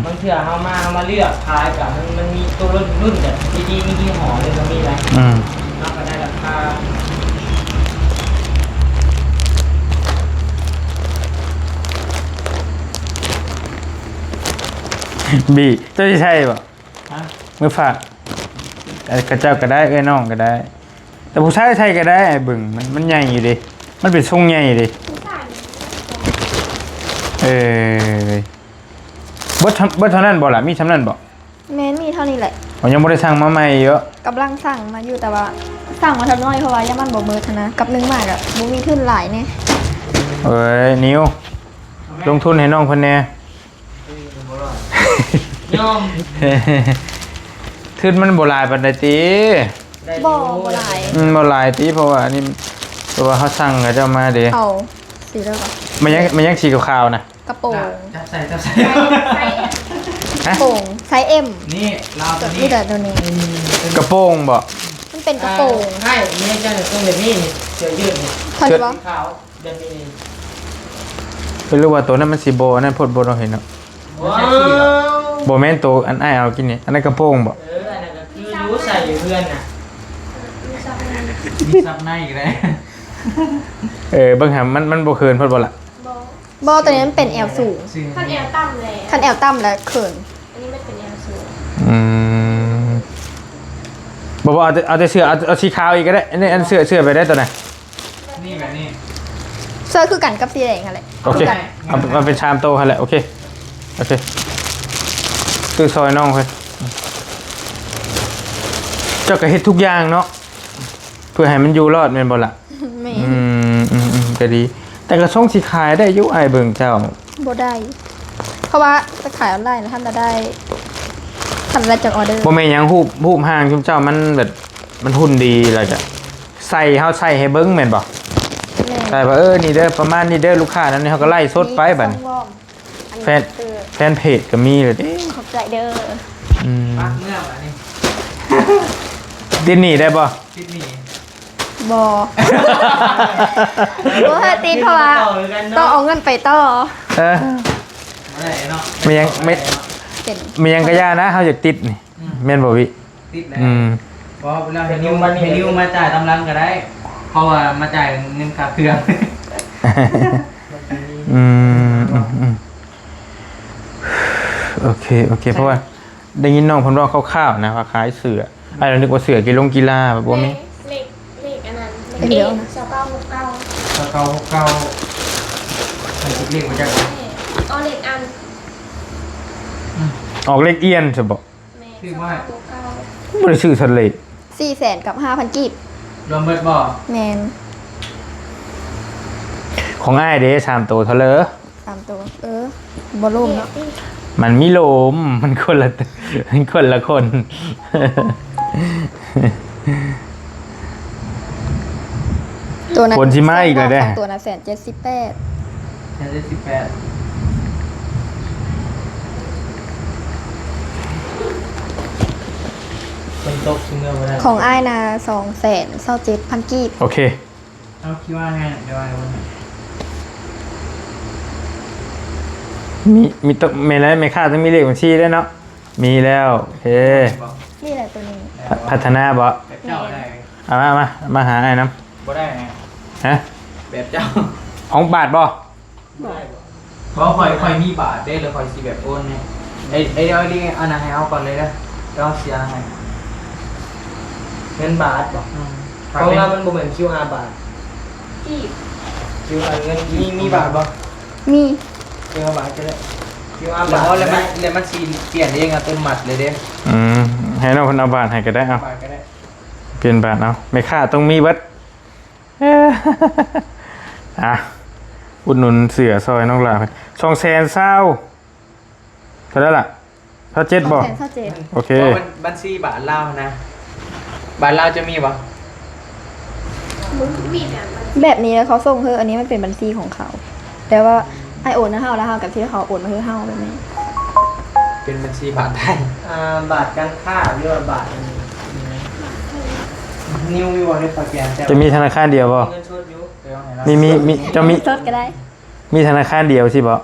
ໆໆ ບາງເທື່ອເຮົາມາ ເຮົາມາເລືອກຂາຍກະ ມັນ ມັນມີຕົວລຸ້ນ ລຸ້ນແບບດີໆ ມີຍີ່ຫໍ້ເລີຍກໍມີໄດ໋. ອືມ ເຮົາກໍໄດ້ລາຄາ. ບີ ເຈົ້າຊິໃຊ້ບໍ່? ຮະ? ມືຝາກ ເອີ ຂະເຈົ້າກໍໄດ້ ເອື້ອຍນ້ອງກໍໄດ້ ແຕ່ຜູ້ຊາຍໃສ່ກໍໄດ້. ເບິ່ງ ມັນ ມັນໃຫຍ່ຢູ່ເດ້ ມັນເປັນຊົງໃຫຍ່ເດ້. ເອີ ເບິດ ເບິດເທົ່ານັ້ນບໍ່ລະ? ມີສ່ຳນັ້ນບໍ່? ແມ່ນ ມີເທົ່ານີ້ແຫຼະ. ເຮົາຍັງບໍ່ໄດ້ສັ່ງມາໃໝ່ຢູ່ ກຳລັງສັ່ງມາຢູ່ ແຕ່ວ່າສັ່ງມາທຳນ້ອຍ ເພາະວ່າຢ້ານມັນບໍ່ໝົດຫັ້ນນະ ກັບໜຶ່ງມາກໍບໍ່ມີທຶນຫຼາຍແດ່. ເອີຍ ນິວ ລົງທຶນໃຫ້ນ້ອງເພິ່ນແດ່. ຍອມ ທຶນມັນບໍ່ຫຼາຍປານໃດຕິ? ບໍ່ ບໍ່ຫຼາຍ. ອືມ ບໍ່ຫຼາຍຕິ ເພາະວ່າອັນນີ້ ເພາະວ່າເຮົາສັ່ງເຂົາເຈົ້າມາເດ້. ເອົາ ສີເດີ ມັນຍັງ ມັນຍັງສີຂາວໆນະ. ກະໂປງ ຈັບໃສ່ ຈັບໃສ່ ຮະ? ກະໂປງໄຊເອັມ ນີ້ລາວໂຕນີ້ ມີແຕ່ໂຕນີ້. ອືມ ກະໂປງບໍ່? ມັນເປັນກະໂປງ. ອ້າຍ ແມ່ນຈັ່ງ ຕ້ອງແບບນີ້ນີ້ ເສື້ອຢືດນີ້ ເສື້ອຂາວ. ແບບນີ້ ເພິ່ນຮູ້ວ່າໂຕນັ້ນມັນຊິບໍ່ອັນນັ້ນໂພດບໍ່ເນາະ ເຫັນເນາະ. ບໍ່ ບໍ່ແມ່ນໂຕອັນອ້າຍເອົາກິນນີ້ ອັນນັ້ນກະໂປງບໍ່? ເອີ ອັນນັ້ນກໍຄືຢູ່ໃສ່ຢູ່ເຮືອນນະ ມີຊັບໃນກໍໄດ້. ເອີ ເບິ່ງຫາ ມັນ ມັນບໍ່ເຂີນໂພດບໍ່ລະ? ບໍ່ ໂຕນີ້ມັນເປັນແອວສູງ. ຄັນແອວຕ່ຳແລ້ວ ຄັນແອວຕ່ຳແລ້ວເຂີນ. ອັນນີ້ມັນເປັນແອວສູງ. ອືມ ບໍ່ ບໍ່ ເອົາແຕ່ ເອົາແຕ່ເສື້ອ ເອົາ ເອົາສີຂາວອີກກໍໄດ້. ອັນນີ້ ອັນເສື້ອ ເສື້ອໄປໄດ້ຕົວນັ້ນ. ນີ້ແບບນີ້ ເສື້ອຄືກັນກັບສີແດງຫັ້ນແຫຼະ. ໂອເຄ ຄືກັນ ເອົາ ເອົາເປັນສາມໂຕຫັ້ນແຫຼະ. ໂອເຄ ໂອເຄ ຊື້ຊ່ອຍນ້ອງເພິ່ນ. ເຈົ້າກໍເຮັດທຸກຢ່າງເນາະ ເພື່ອໃຫ້ມັນຢູ່ລອດແມ່ນບໍ່ລະ? ແມ່ນ. ອືມ ອືມ ອືມ ກໍດີ. ແຕ່ກໍຊົງຊິຂາຍໄດ້ຢູ່ ອ້າຍເບິ່ງເຈົ້າ. ບໍ່ໄດ້ ເພາະວ່າໄປຂາຍອອນລາຍນະ ທັນລະໄດ້ ທັນລະໄດ້ຈັກອໍເດີ. ບໍ່ແມ່ນຫຍັງ ຮູບ ຮູບຮ່າງຊຸມເຈົ້າມັນແບບ ມັນຫຸ່ນດີ ແລ້ວກໍໃສ່ ເຮົາໃສ່ໃຫ້ເບິ່ງແມ່ນບໍ່? ແມ່ນ. ໃສ່ວ່າ ເອີ ນີ້ເດີ ປະມານນີ້ເດີ ລູກຄ້ານຳນີ້ ເຮົາກໍໄລສົດໄປບັດນີ້. ແຟນ ແຟນເພຈກໍມີແລ້ວເດ້. ຂອບໃຈເດີ. ອືມ ປັກເມືອບາດນີ້ ຕິດໜີ້ໄດ້ບໍ່? ຕິດໜີ້ ບໍ່ ບໍ່ໃຫ້ຕິດ ເພາະວ່າຕ້ອງເອົາເງິນໄປຕໍ່. ເອີ ບໍ່ໄດ້ເນາະ. ແມ່ນຫຍັງ ແມ່ນ ເປັນ ແມ່ນຫຍັງກະຢ່ານະ ເຮົາຢາກຕິດນີ້. ອືມ ແມ່ນບໍ່ວິ? ຕິດແລ້ວ. ອືມ ບໍ່ ເວລາໃຫ້ນິວ ໃຫ້ນິວມາຈ່າຍຕາມຫຼັງກໍໄດ້ ເພາະວ່າມາຈ່າຍເງິນຄ່າເຄື່ອງ. ອືມ ອືມ ອືມ ໂອເຄ ໂອເຄ ເພາະວ່າໄດ້ຍິນນ້ອງເພິ່ນເວົ້າຄ່າວໆນະ ວ່າຂາຍເສື້ອ. ອ້າຍລະນຶກວ່າເສື້ອກິລົງກິລາ ບໍ່ແມ່ນ. ເລກ ເລກອັນນັ້ນ ເລກເອ ຊາວເກົ້າຫົກເກົ້າ ຊາວເກົ້າຫົກເກົ້າ. ເລກມາຈາກ ອໍ ເລກອັນ ອືມ ອອກເລກອຽນຊະບໍ? ແມ່ນ ຊື້ມາໃຫ້ ຊາວເກົ້າຫົກເກົ້າ. ບໍ່ໄດ້ຊື້ສັດເລກ. ສີ່ແສນກັບຫ້າພັນກີບ ລວມເບິດບໍ່? ແມ່ນ. ຂອງອ້າຍເດ້ ສາມໂຕເທົ່າເລີ? ສາມໂຕ ເອີ ບໍ່ລົມເນາະ. ມັນມີລົມ ມັນຄົນລະ ມັນຄົນລະຄົນ. ໂຕນັ້ນ ຄົນຊິມາອີກແລ້ວເດ້. ໂຕນັ້ນແສນເຈັດສິບແປດ ແສນເຈັດສິບແປດ. ຝົນຕົກຊິເມືອບໍ່ໄດ້. ຂອງອ້າຍນະ ສອງແສນຊາວເຈັດພັນກີບ. ໂອເຄ. ເອົາ ຄິດວ່າແມ່ນ ດຽວອ້າຍໂອນໃຫ້. ມີ ມີໂຕ ແມ່ນແລ້ວ ແມ່ຄ້າຕ້ອງມີເລກບັນຊີແລ້ວເນາະ. ມີແລ້ວ. ໂອເຄ ມີແລ້ວໂຕນີ້. ພັດທະນາບໍ? ແບບເຈົ້າໄດ້. ເອົາມາ ມາ ມາຫາອ້າຍນຳ. ບໍ່ໄດ້ນະ. ຮະ? ແບບເຈົ້າ ຂອງບາດບໍ? ບໍ່ໄດ້ບໍ? ບໍ່ ຂ້ອຍ ຂ້ອຍມີບາດເດ້ ແລ້ວຂ້ອຍຊິແບບໂອນໃຫ້. ໄອ້ ໄອ້ດຽວນີ້ ອັນນັ້ນໃຫ້ເຮົາກ່ອນເລີຍເດີ ດຽວເຮົາເສຍໃຫ້. ເງິນບາດບໍ? ອືມ ຂອງລາວມັນບໍ່ແມ່ນຄິວອາບາດ. ກີບ ຄິວອາເງິນກີບ. ມີ ມີບາດບໍ? ມີ ຄິວອາບາດກໍໄດ້. ຄິວອາບາດ ແລ້ວມັນ ແລ້ວມັນຊິປ່ຽນເອງອັດຕະໂນມັດເລີຍເດ້. ອືມ ໃຫ້ນ້ອງເພິ່ນເອົາບາດໃຫ້ກໍໄດ້. ເອົາ ບາດກໍໄດ້ ປ່ຽນບາດເອົາ. ແມ່ຄ້າຕ້ອງມີເບິດ. ອ່ະ ອຸດໜູນເສື້ອຊ່ອຍນ້ອງຫຼ້າ. ສອງແສນຊາວ ເທົ່າໃດລະ? ຊາວເຈັດບໍ? ສອງແສນຊາວເຈັດ. ໂອເຄ. ເພາະບັນ ບັນຊີບາດລາວນະ ບາດລາວຈະມີບໍ່? ບໍ່ມີແບບນັ້ນ. ແບບນີ້ແລ້ວເຂົາສົ່ງເຮີ ອັນນີ້ມັນເປັນບັນຊີຂອງເຂົາ ແຕ່ວ່າອ້າຍໂອນໃຫ້ເຮົາ ແລ້ວເຮົາກໍຊິໃຫ້ເຂົາໂອນມາໃຫ້ເຮົາແບບນີ້. ເປັນບັນຊີບາດໄທ. ອ່າ ບາດການຄ້າ ຫຼືວ່າບາດອັນນີ້ ນິວມີບໍ່? ໃນປະແກນ ຈະມີທະນາຄານດຽວບໍ່? ມີເງິນສົດຢູ່ ໄປວາງໃຫ້ລາວ. ມີ ມີ ມີ ເຈົ້າມີ ສົດກໍໄດ້. ມີທະນາຄານດຽວຊິບໍ?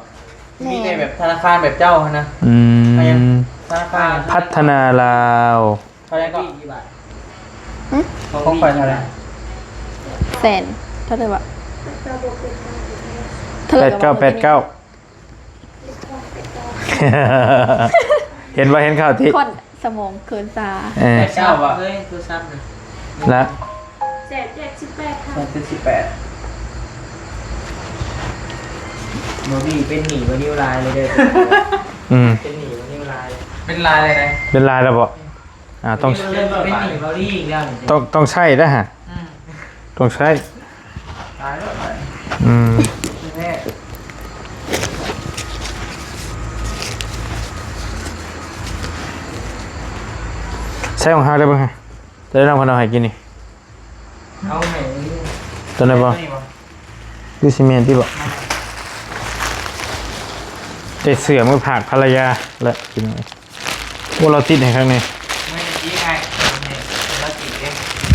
ແມ່ນ. ມີແຕ່ແບບທະນາຄານແບບເຈົ້າຫັ້ນນະ. ອືມ ທະນາຄານພັດທະນາລາວ. ເທົ່າໃດກໍ? ຫຶ? ຂອງຂ້ອຍເທົ່າໃດ? ແສນ ເທົ່າໃດວະ? ເທົ່າໃດກໍ ແປດເກົ້າແປດເກົ້າ. ເຫັນບໍ່? ເຫັນຂ່າວຕິ ຄົນສະໝອງເຂີນຊາ. ເອີ ແປດເກົ້າບໍ່? ເອີ ໂທລະສັບນະ ລະ ແສນເຈັດສິບແປດ ແສນເຈັດສິບແປດ. ບໍ່ມີ ເປັນໜີ້ບໍ່ນິວລາຍເລີຍເດີ. ອືມ ເປັນໜີ້ບໍ່ນິວລາຍ. ເປັນລາຍເລີຍນະ. ເປັນລາຍແລ້ວບໍ່? ອ່າ ຕ້ອງ ເປັນໜີ້ເກົາຫຼີອີກແລ້ວນີ້. ຕ້ອງ ຕ້ອງໃຊ້ເດີຫະ. ອືມ ຕ້ອງໃຊ້. ຕາຍແລ້ວ. ອືມ ແທ້. ໃຊ້ຂອງເຮົາໄດ້ເບິ່ງຫະ. ຕົວນັ້ນເພິ່ນເອົາໃຫ້ກິນນີ້. ເອົາໃຫ້ ຕົວນັ້ນບໍ່? ຕົວນີ້ບໍ່? ຄືຊິແມ່ນຕິບໍ່? ແມ່ນ. ໄດ້ເສື້ອມາຝາກພັນລະຍາແລ້ວ ພີ່ນ້ອງ. ໂອ້ ລາວຕິດໃຫ້ຄັກນີ້. ແມ່ນ ຕິດໃຫ້ ລາວຕິດເດ້.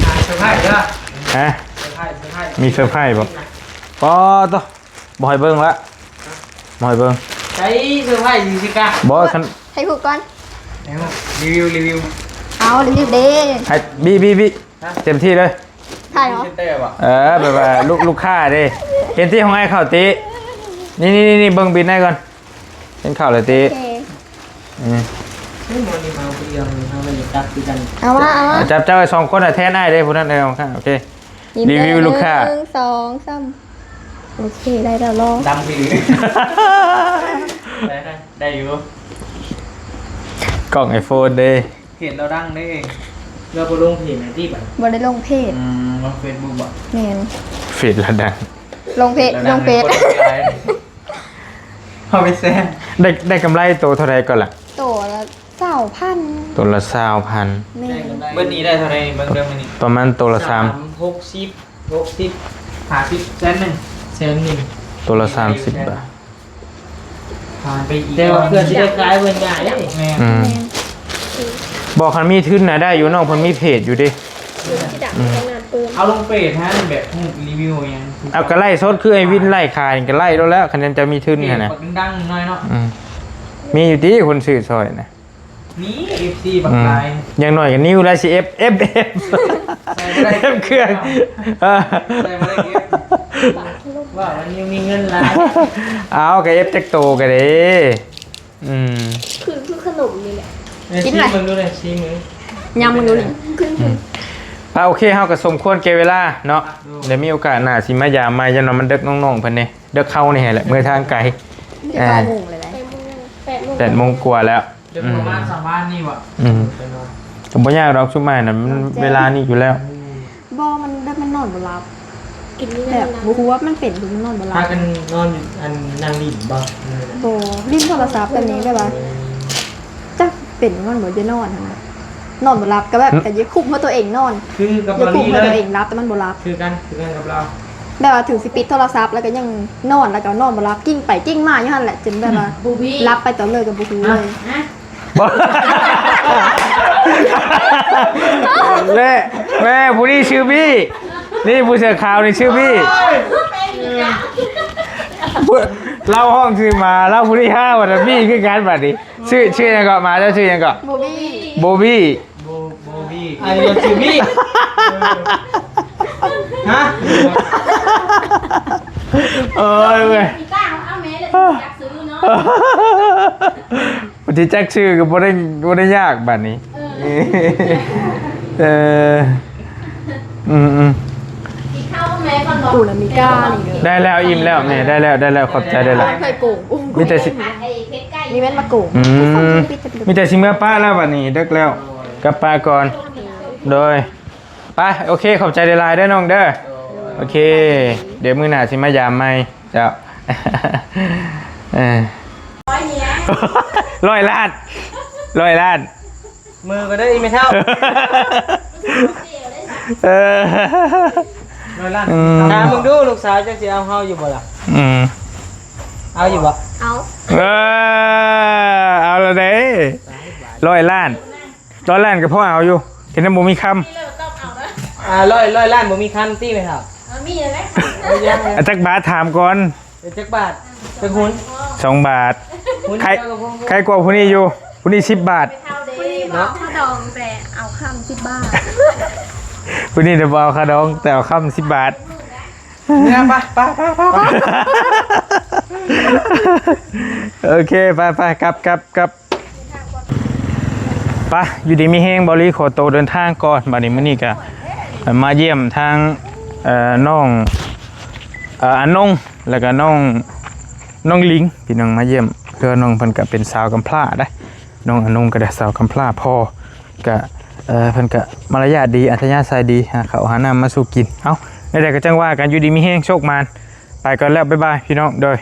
ອ່າ ເຊີໄພເດີ. ຮະ? ເຊີໄພ ເຊີໄພ. ມີເຊີໄພບໍ່? ປາໂຕ ບໍ່ໃຫ້ເບິ່ງລະ ບໍ່ໃຫ້ເບິ່ງ. ໃສ່ເຊີໄພຊິກະ ບໍ່ ຄັນ ໃຫ້ຮູ້ກ່ອນ ໃຫ້ຮູ້ ຣີວິວ ຣີວິວ. ເອົາ ຣີວິວເດ້. ໃຫ້ ບີ ບີ ບີ ຮະ? ເຕັມທີ່ເລີຍ. ຖ່າຍເນາະ. ເອີ ແບບວ່າລູກ ລູກຄ້າເດ້ ເຫັນທີ່ຂອງອ້າຍເຂົ້າຕິ. ນີ້ ນີ້ ນີ້ ເບິ່ງບິນໃຫ້ກ່ອນ. ເຫັນເຂົ້າແລ້ວຕິ. ໂອເຄ. ອືມ ເຮີ້ຍ ໝໍນີ້ມາຜູ້ດຽວນີ້ ເຮົາກໍຢາກກັບຄືກັນ. ເອົາມາ ເອົາມາ. ຈັບເຈົ້າໄວ້ສອງຄົນ ແທ້ນອ້າຍເດ້ ຜູ້ນັ້ນເດີ. ໂອເຄ ນີ້ເດີ ຣີວິວລູກຄ້າ ໜຶ່ງ ສອງ ສາມ. ໂອເຄ ໄດ້ແລ້ວ ລອງ. ດຳຄື ໄດ້ ໄດ້ຢູ່ ກ້ອງໄອໂຟນເດ້. ເພຈລາວດັງເດ້. ລາວບໍ່ລົງເພຈໃນຕິບັດ? ບໍ່ໄດ້ລົງເພຈ. ອືມ ລົງເຟສບຸກບໍ? ແມ່ນ ເພຈລາວດັງ. ລົງເພຈ ລາວດັງ ລົງເພຈ ຄົນຫຼາຍ ເຮົາໄປແຊງ. ໄດ້ ໄດ້ກຳໄລໂຕເທົ່າໃດກ່ອນລະ? ໂຕລະຊາວພັນ. ໂຕລະຊາວພັນ. ແມ່ນ. ເບິດນີ້ໄດ້ເທົ່າໃດເບິ່ງເດີມື້ນີ້? ປະມານໂຕລະສາມ ສາມ ຫົກສິບ ຫົກສິບ ຫ້າສິບ ແສນໜຶ່ງ ແສນໜຶ່ງ ໂຕລະສາມສິບບາດ. ຜ່ານໄປອີກ ແຕ່ວ່າເພື່ອຊິໄດ້ຂາຍເພິ່ນຍາກເດ້. ແມ່ນ. ອືມ ແມ່ນ. ບໍ່ ຄັນມີທຶນນະໄດ້ຢູ່ ນ້ອງເພິ່ນມີເພຈຢູ່ເດ້. ອືມ ເອົາລົງເພຈຫັ້ນ ແບບຮູບຣີວິວຫຍັງ ເອົາ ກໍໄລຟ໌ສົດຄືໄອ້ວິນໄລຟ໌ຂາຍນີ້ ກໍໄລຟ໌ໂລດແລ້ວ ຄັນຈະມີທຶນຫັ້ນນະ. ເພຈບັກດັງໆໜ້ອຍເນາະ. ອືມ ມີຢູ່ຕິຄົນຊື້ຊ່ອຍນະ? ມີ ເອັຟຊີ ບັກຫຼາຍ. ອືມ ຢ່າງໜ້ອຍກໍນິວລະຊິເອັຟ ເອັຟ ເອັຟ ໃສ່ບໍ່ໄດ້ ເອັຟເຄື່ອງ. ເອີ ໃສ່ບໍ່ໄດ້ ເອັຟ ວ່າມັນຍັງມີເງິນຫຼາຍ. ເອົາ ກໍເອັຟຈັກໂຕກໍໄດ້. ອືມ ຄື ຄືຂະໜົມນີ້ແຫຼະ. ເອີ ຊີມເບິ່ງດູເດ້ ຊີມເບິ່ງ ຍຳເບິ່ງດູນີ້. ອືມ ອ່າ ໂອເຄ ເຮົາກໍສົມຄວນແກ່ເວລາເນາະ. ໂດຍ ດຽວມີໂອກາດໜ້າຊິມາຢາມໃໝ່ ຢ່າງໜ້ອຍມັນເດິກນ້ອງໆເພິ່ນເດ້ ເດິກເຮົານີ້ແຫຼະ ເມືອທາງໄກ. ເອີ ແປດໂມງແລ້ວ ແປດໂມງ ແປດໂມງ ແປດໂມງກວ່າແລ້ວ. ເດີນປະມານສາມບ້ານນີ້ຫວາ? ອືມ ກໍບໍ່ຍາກດອກ ຊຸມອ້າຍນະ ມັນເວລານີ້ຢູ່ແລ້ວ. ບໍ່ ມັນແບບມັນນອນບໍ່ຫຼັບ ແບບບໍ່ຮູ້ວ່າມັນເປັນ ມັນນອນບໍ່ຫຼັບ. ພາກັນນອນ ອັນ ນັ່ງຫຼິ້ນບໍ່? ບໍ່ ຫຼິ້ນໂທລະສັບແບບນີ້ ແບບວ່າ ຈັກເປັນນອນບໍ່ ຢ່ານອນຫັ້ນນະ ນອນບໍ່ຫຼັບ ກໍແບບ ກໍຢ່າຄຸມໃຫ້ຕົວເອງນອນ ຄືກັບ ຢ່າຄຸມໃຫ້ຕົວເອງຫຼັບ ແຕ່ມັນບໍ່ຫຼັບ. ຄືກັນ ຄືກັນກັບລາວ. ແບບວ່າເຖິງຊິປິດໂທລະສັບ ແລ້ວກໍຍັງນອນ ແລ້ວກໍນອນບໍ່ຫຼັບ ກິ້ງໄປກິ້ງມາຢູ່ຫັ້ນແຫຼະ ຈົນແບບວ່າ ບໍ່ມີ ຫຼັບໄປຕອນເລີກກໍບໍ່ຮູ້ເລີຍ. ບໍ່ ແລະ ແມ່ຜູ້ນີ້ຊື່ບີ້ ນີ້ຜູ້ເສື້ອຂາວນີ້ຊື່ບີ້. ຜູ້ ລາວຮ້ອງຊື່ໝາ ລາວຜູ້ນີ້ຮາວ່າບີ້ຄືກັນບັດນີ້. ຊື່ ຊື່ຫຍັງເກາະ? ໝາເຈົ້າຊື່ຫຍັງເກາະ? ໂບບີ້ ໂບບີ້. ໂບ ໂບບີ້ ອັນນີ້ຊື່ບີ້. ຮະ? ໂອ້ຍເວີ້ຍ ມີຕາເອົາແມ່ແລ້ວຊິຈັກຊື່ເນາະ. ບໍ່ຊິຈັກຊື່ກໍບໍ່ໄດ້ ບໍ່ໄດ້ຍາກບັດນີ້. ເອີ ເອີ ອືມໆ ກິນເຂົ້າກັບແມ່ກ່ອນບໍ່? ປູນາມິກ້ານີ້ເດີ. ໄດ້ແລ້ວ ອີ່ມແລ້ວແມ່ ໄດ້ແລ້ວ ໄດ້ແລ້ວ ຂອບໃຈໄດ້ຫຼາຍ. ເຄີຍໂກງ ມີແຕ່ຊິ ນີ້ແມ່ນມາໂກງ. ອືມ ມີແຕ່ຊິເມືອປະແລ້ວບັດນີ້ ເດິກແລ້ວ ກັບປະກ່ອນ. ໂດຍ ໄປ ໂອເຄ ຂອບໃຈຫຼາຍໆເດີນ້ອງເດີ. ໂອເຄ ດຽວມື້ໜ້າຊິມາຢາມໃໝ່ເຈົ້າ. ເອີ ຮ້ອຍລ້ານ ຮ້ອຍລ້ານ. ມືກໍໄດ້ອີ່ແມ່ເຖົ້າ. ເອີ ຮ້ອຍລ້ານ. ອືມ ຖາມເບິ່ງດູ ລູກສາວເຈົ້າຊິເອົາເຮົາຢູ່ບໍ່ລະ? ອືມ ເອົາຢູ່ບໍ່? ເອົາ. ເອີ ເອົາລະເດ້ ຮ້ອຍລ້ານ. ຮ້ອຍລ້ານກໍພໍເອົາຢູ່ ແຕ່ຍັງບໍ່ມີຄຳ. ອ່າ ຮ້ອຍ ຮ້ອຍລ້ານບໍ່ມີຄຳຕິແມ່ເຖົ້າ? ເອີ ມີແລ້ວ. ເອີ ຍັງ ອາ ຈັກບາດ ຖາມກ່ອນ. ເປັນຈັກບາດ? ເປັນຫຸນ ສອງບາດ. ຫຸນ ໃຄ ເຈົ້າກັບພວກ ໃຄກວ່າຜູ້ນີ້ຢູ່ ຜູ້ນີ້ສິບບາດ. ຜູ້ນີ້ບໍ່ເອົາຄ່າດອງ ແຕ່ເອົາຄຳສິບບາດ. ຜູ້ນີ້ນະບໍ່ເອົາຄ່າດອງ ແຕ່ເອົາຄຳສິບບາດ. ເມືອ ໄປ ໄປ ໄປ ໄປ ໄປ. ໂອເຄ ໄປ ໄປ ກັບ ກັບ ກັບ. ໄປ ຢູ່ດີມີແຮງ. ເບົາລີຂໍໂຕເດີນທາງກ່ອນ. ບັດນີ້ມື້ນີ້ກະມາຢ້ຽມທາງ ເອີ ນ້ອງ ເອີ ອານົງ ແລ້ວກະນ້ອງ ນ້ອງລິງ ພີ່ນ້ອງ ມາຢ້ຽມເຮືອນນ້ອງເພິ່ນ ກະເປັນສາວກຳພ້າໄດ໋. ນ້ອງອານົງກະໄດ້ສາວກຳພ້າ ພໍ່ກະ ເອີ ເພິ່ນກະມາລະຍາດດີ ອັດທະຍາໄສດີ ຫາເຂົ້າຫານ້ຳມາສູ່ກິນ. ເອົ້າ ແນວໃດກະຈັ່ງວ່າກັນ ຢູ່ດີມີແຮງ ໂຊກໝານ. ໄປກ່ອນແລ້ວ ບາຍບາຍ ພີ່ນ້ອງ ໂດຍ.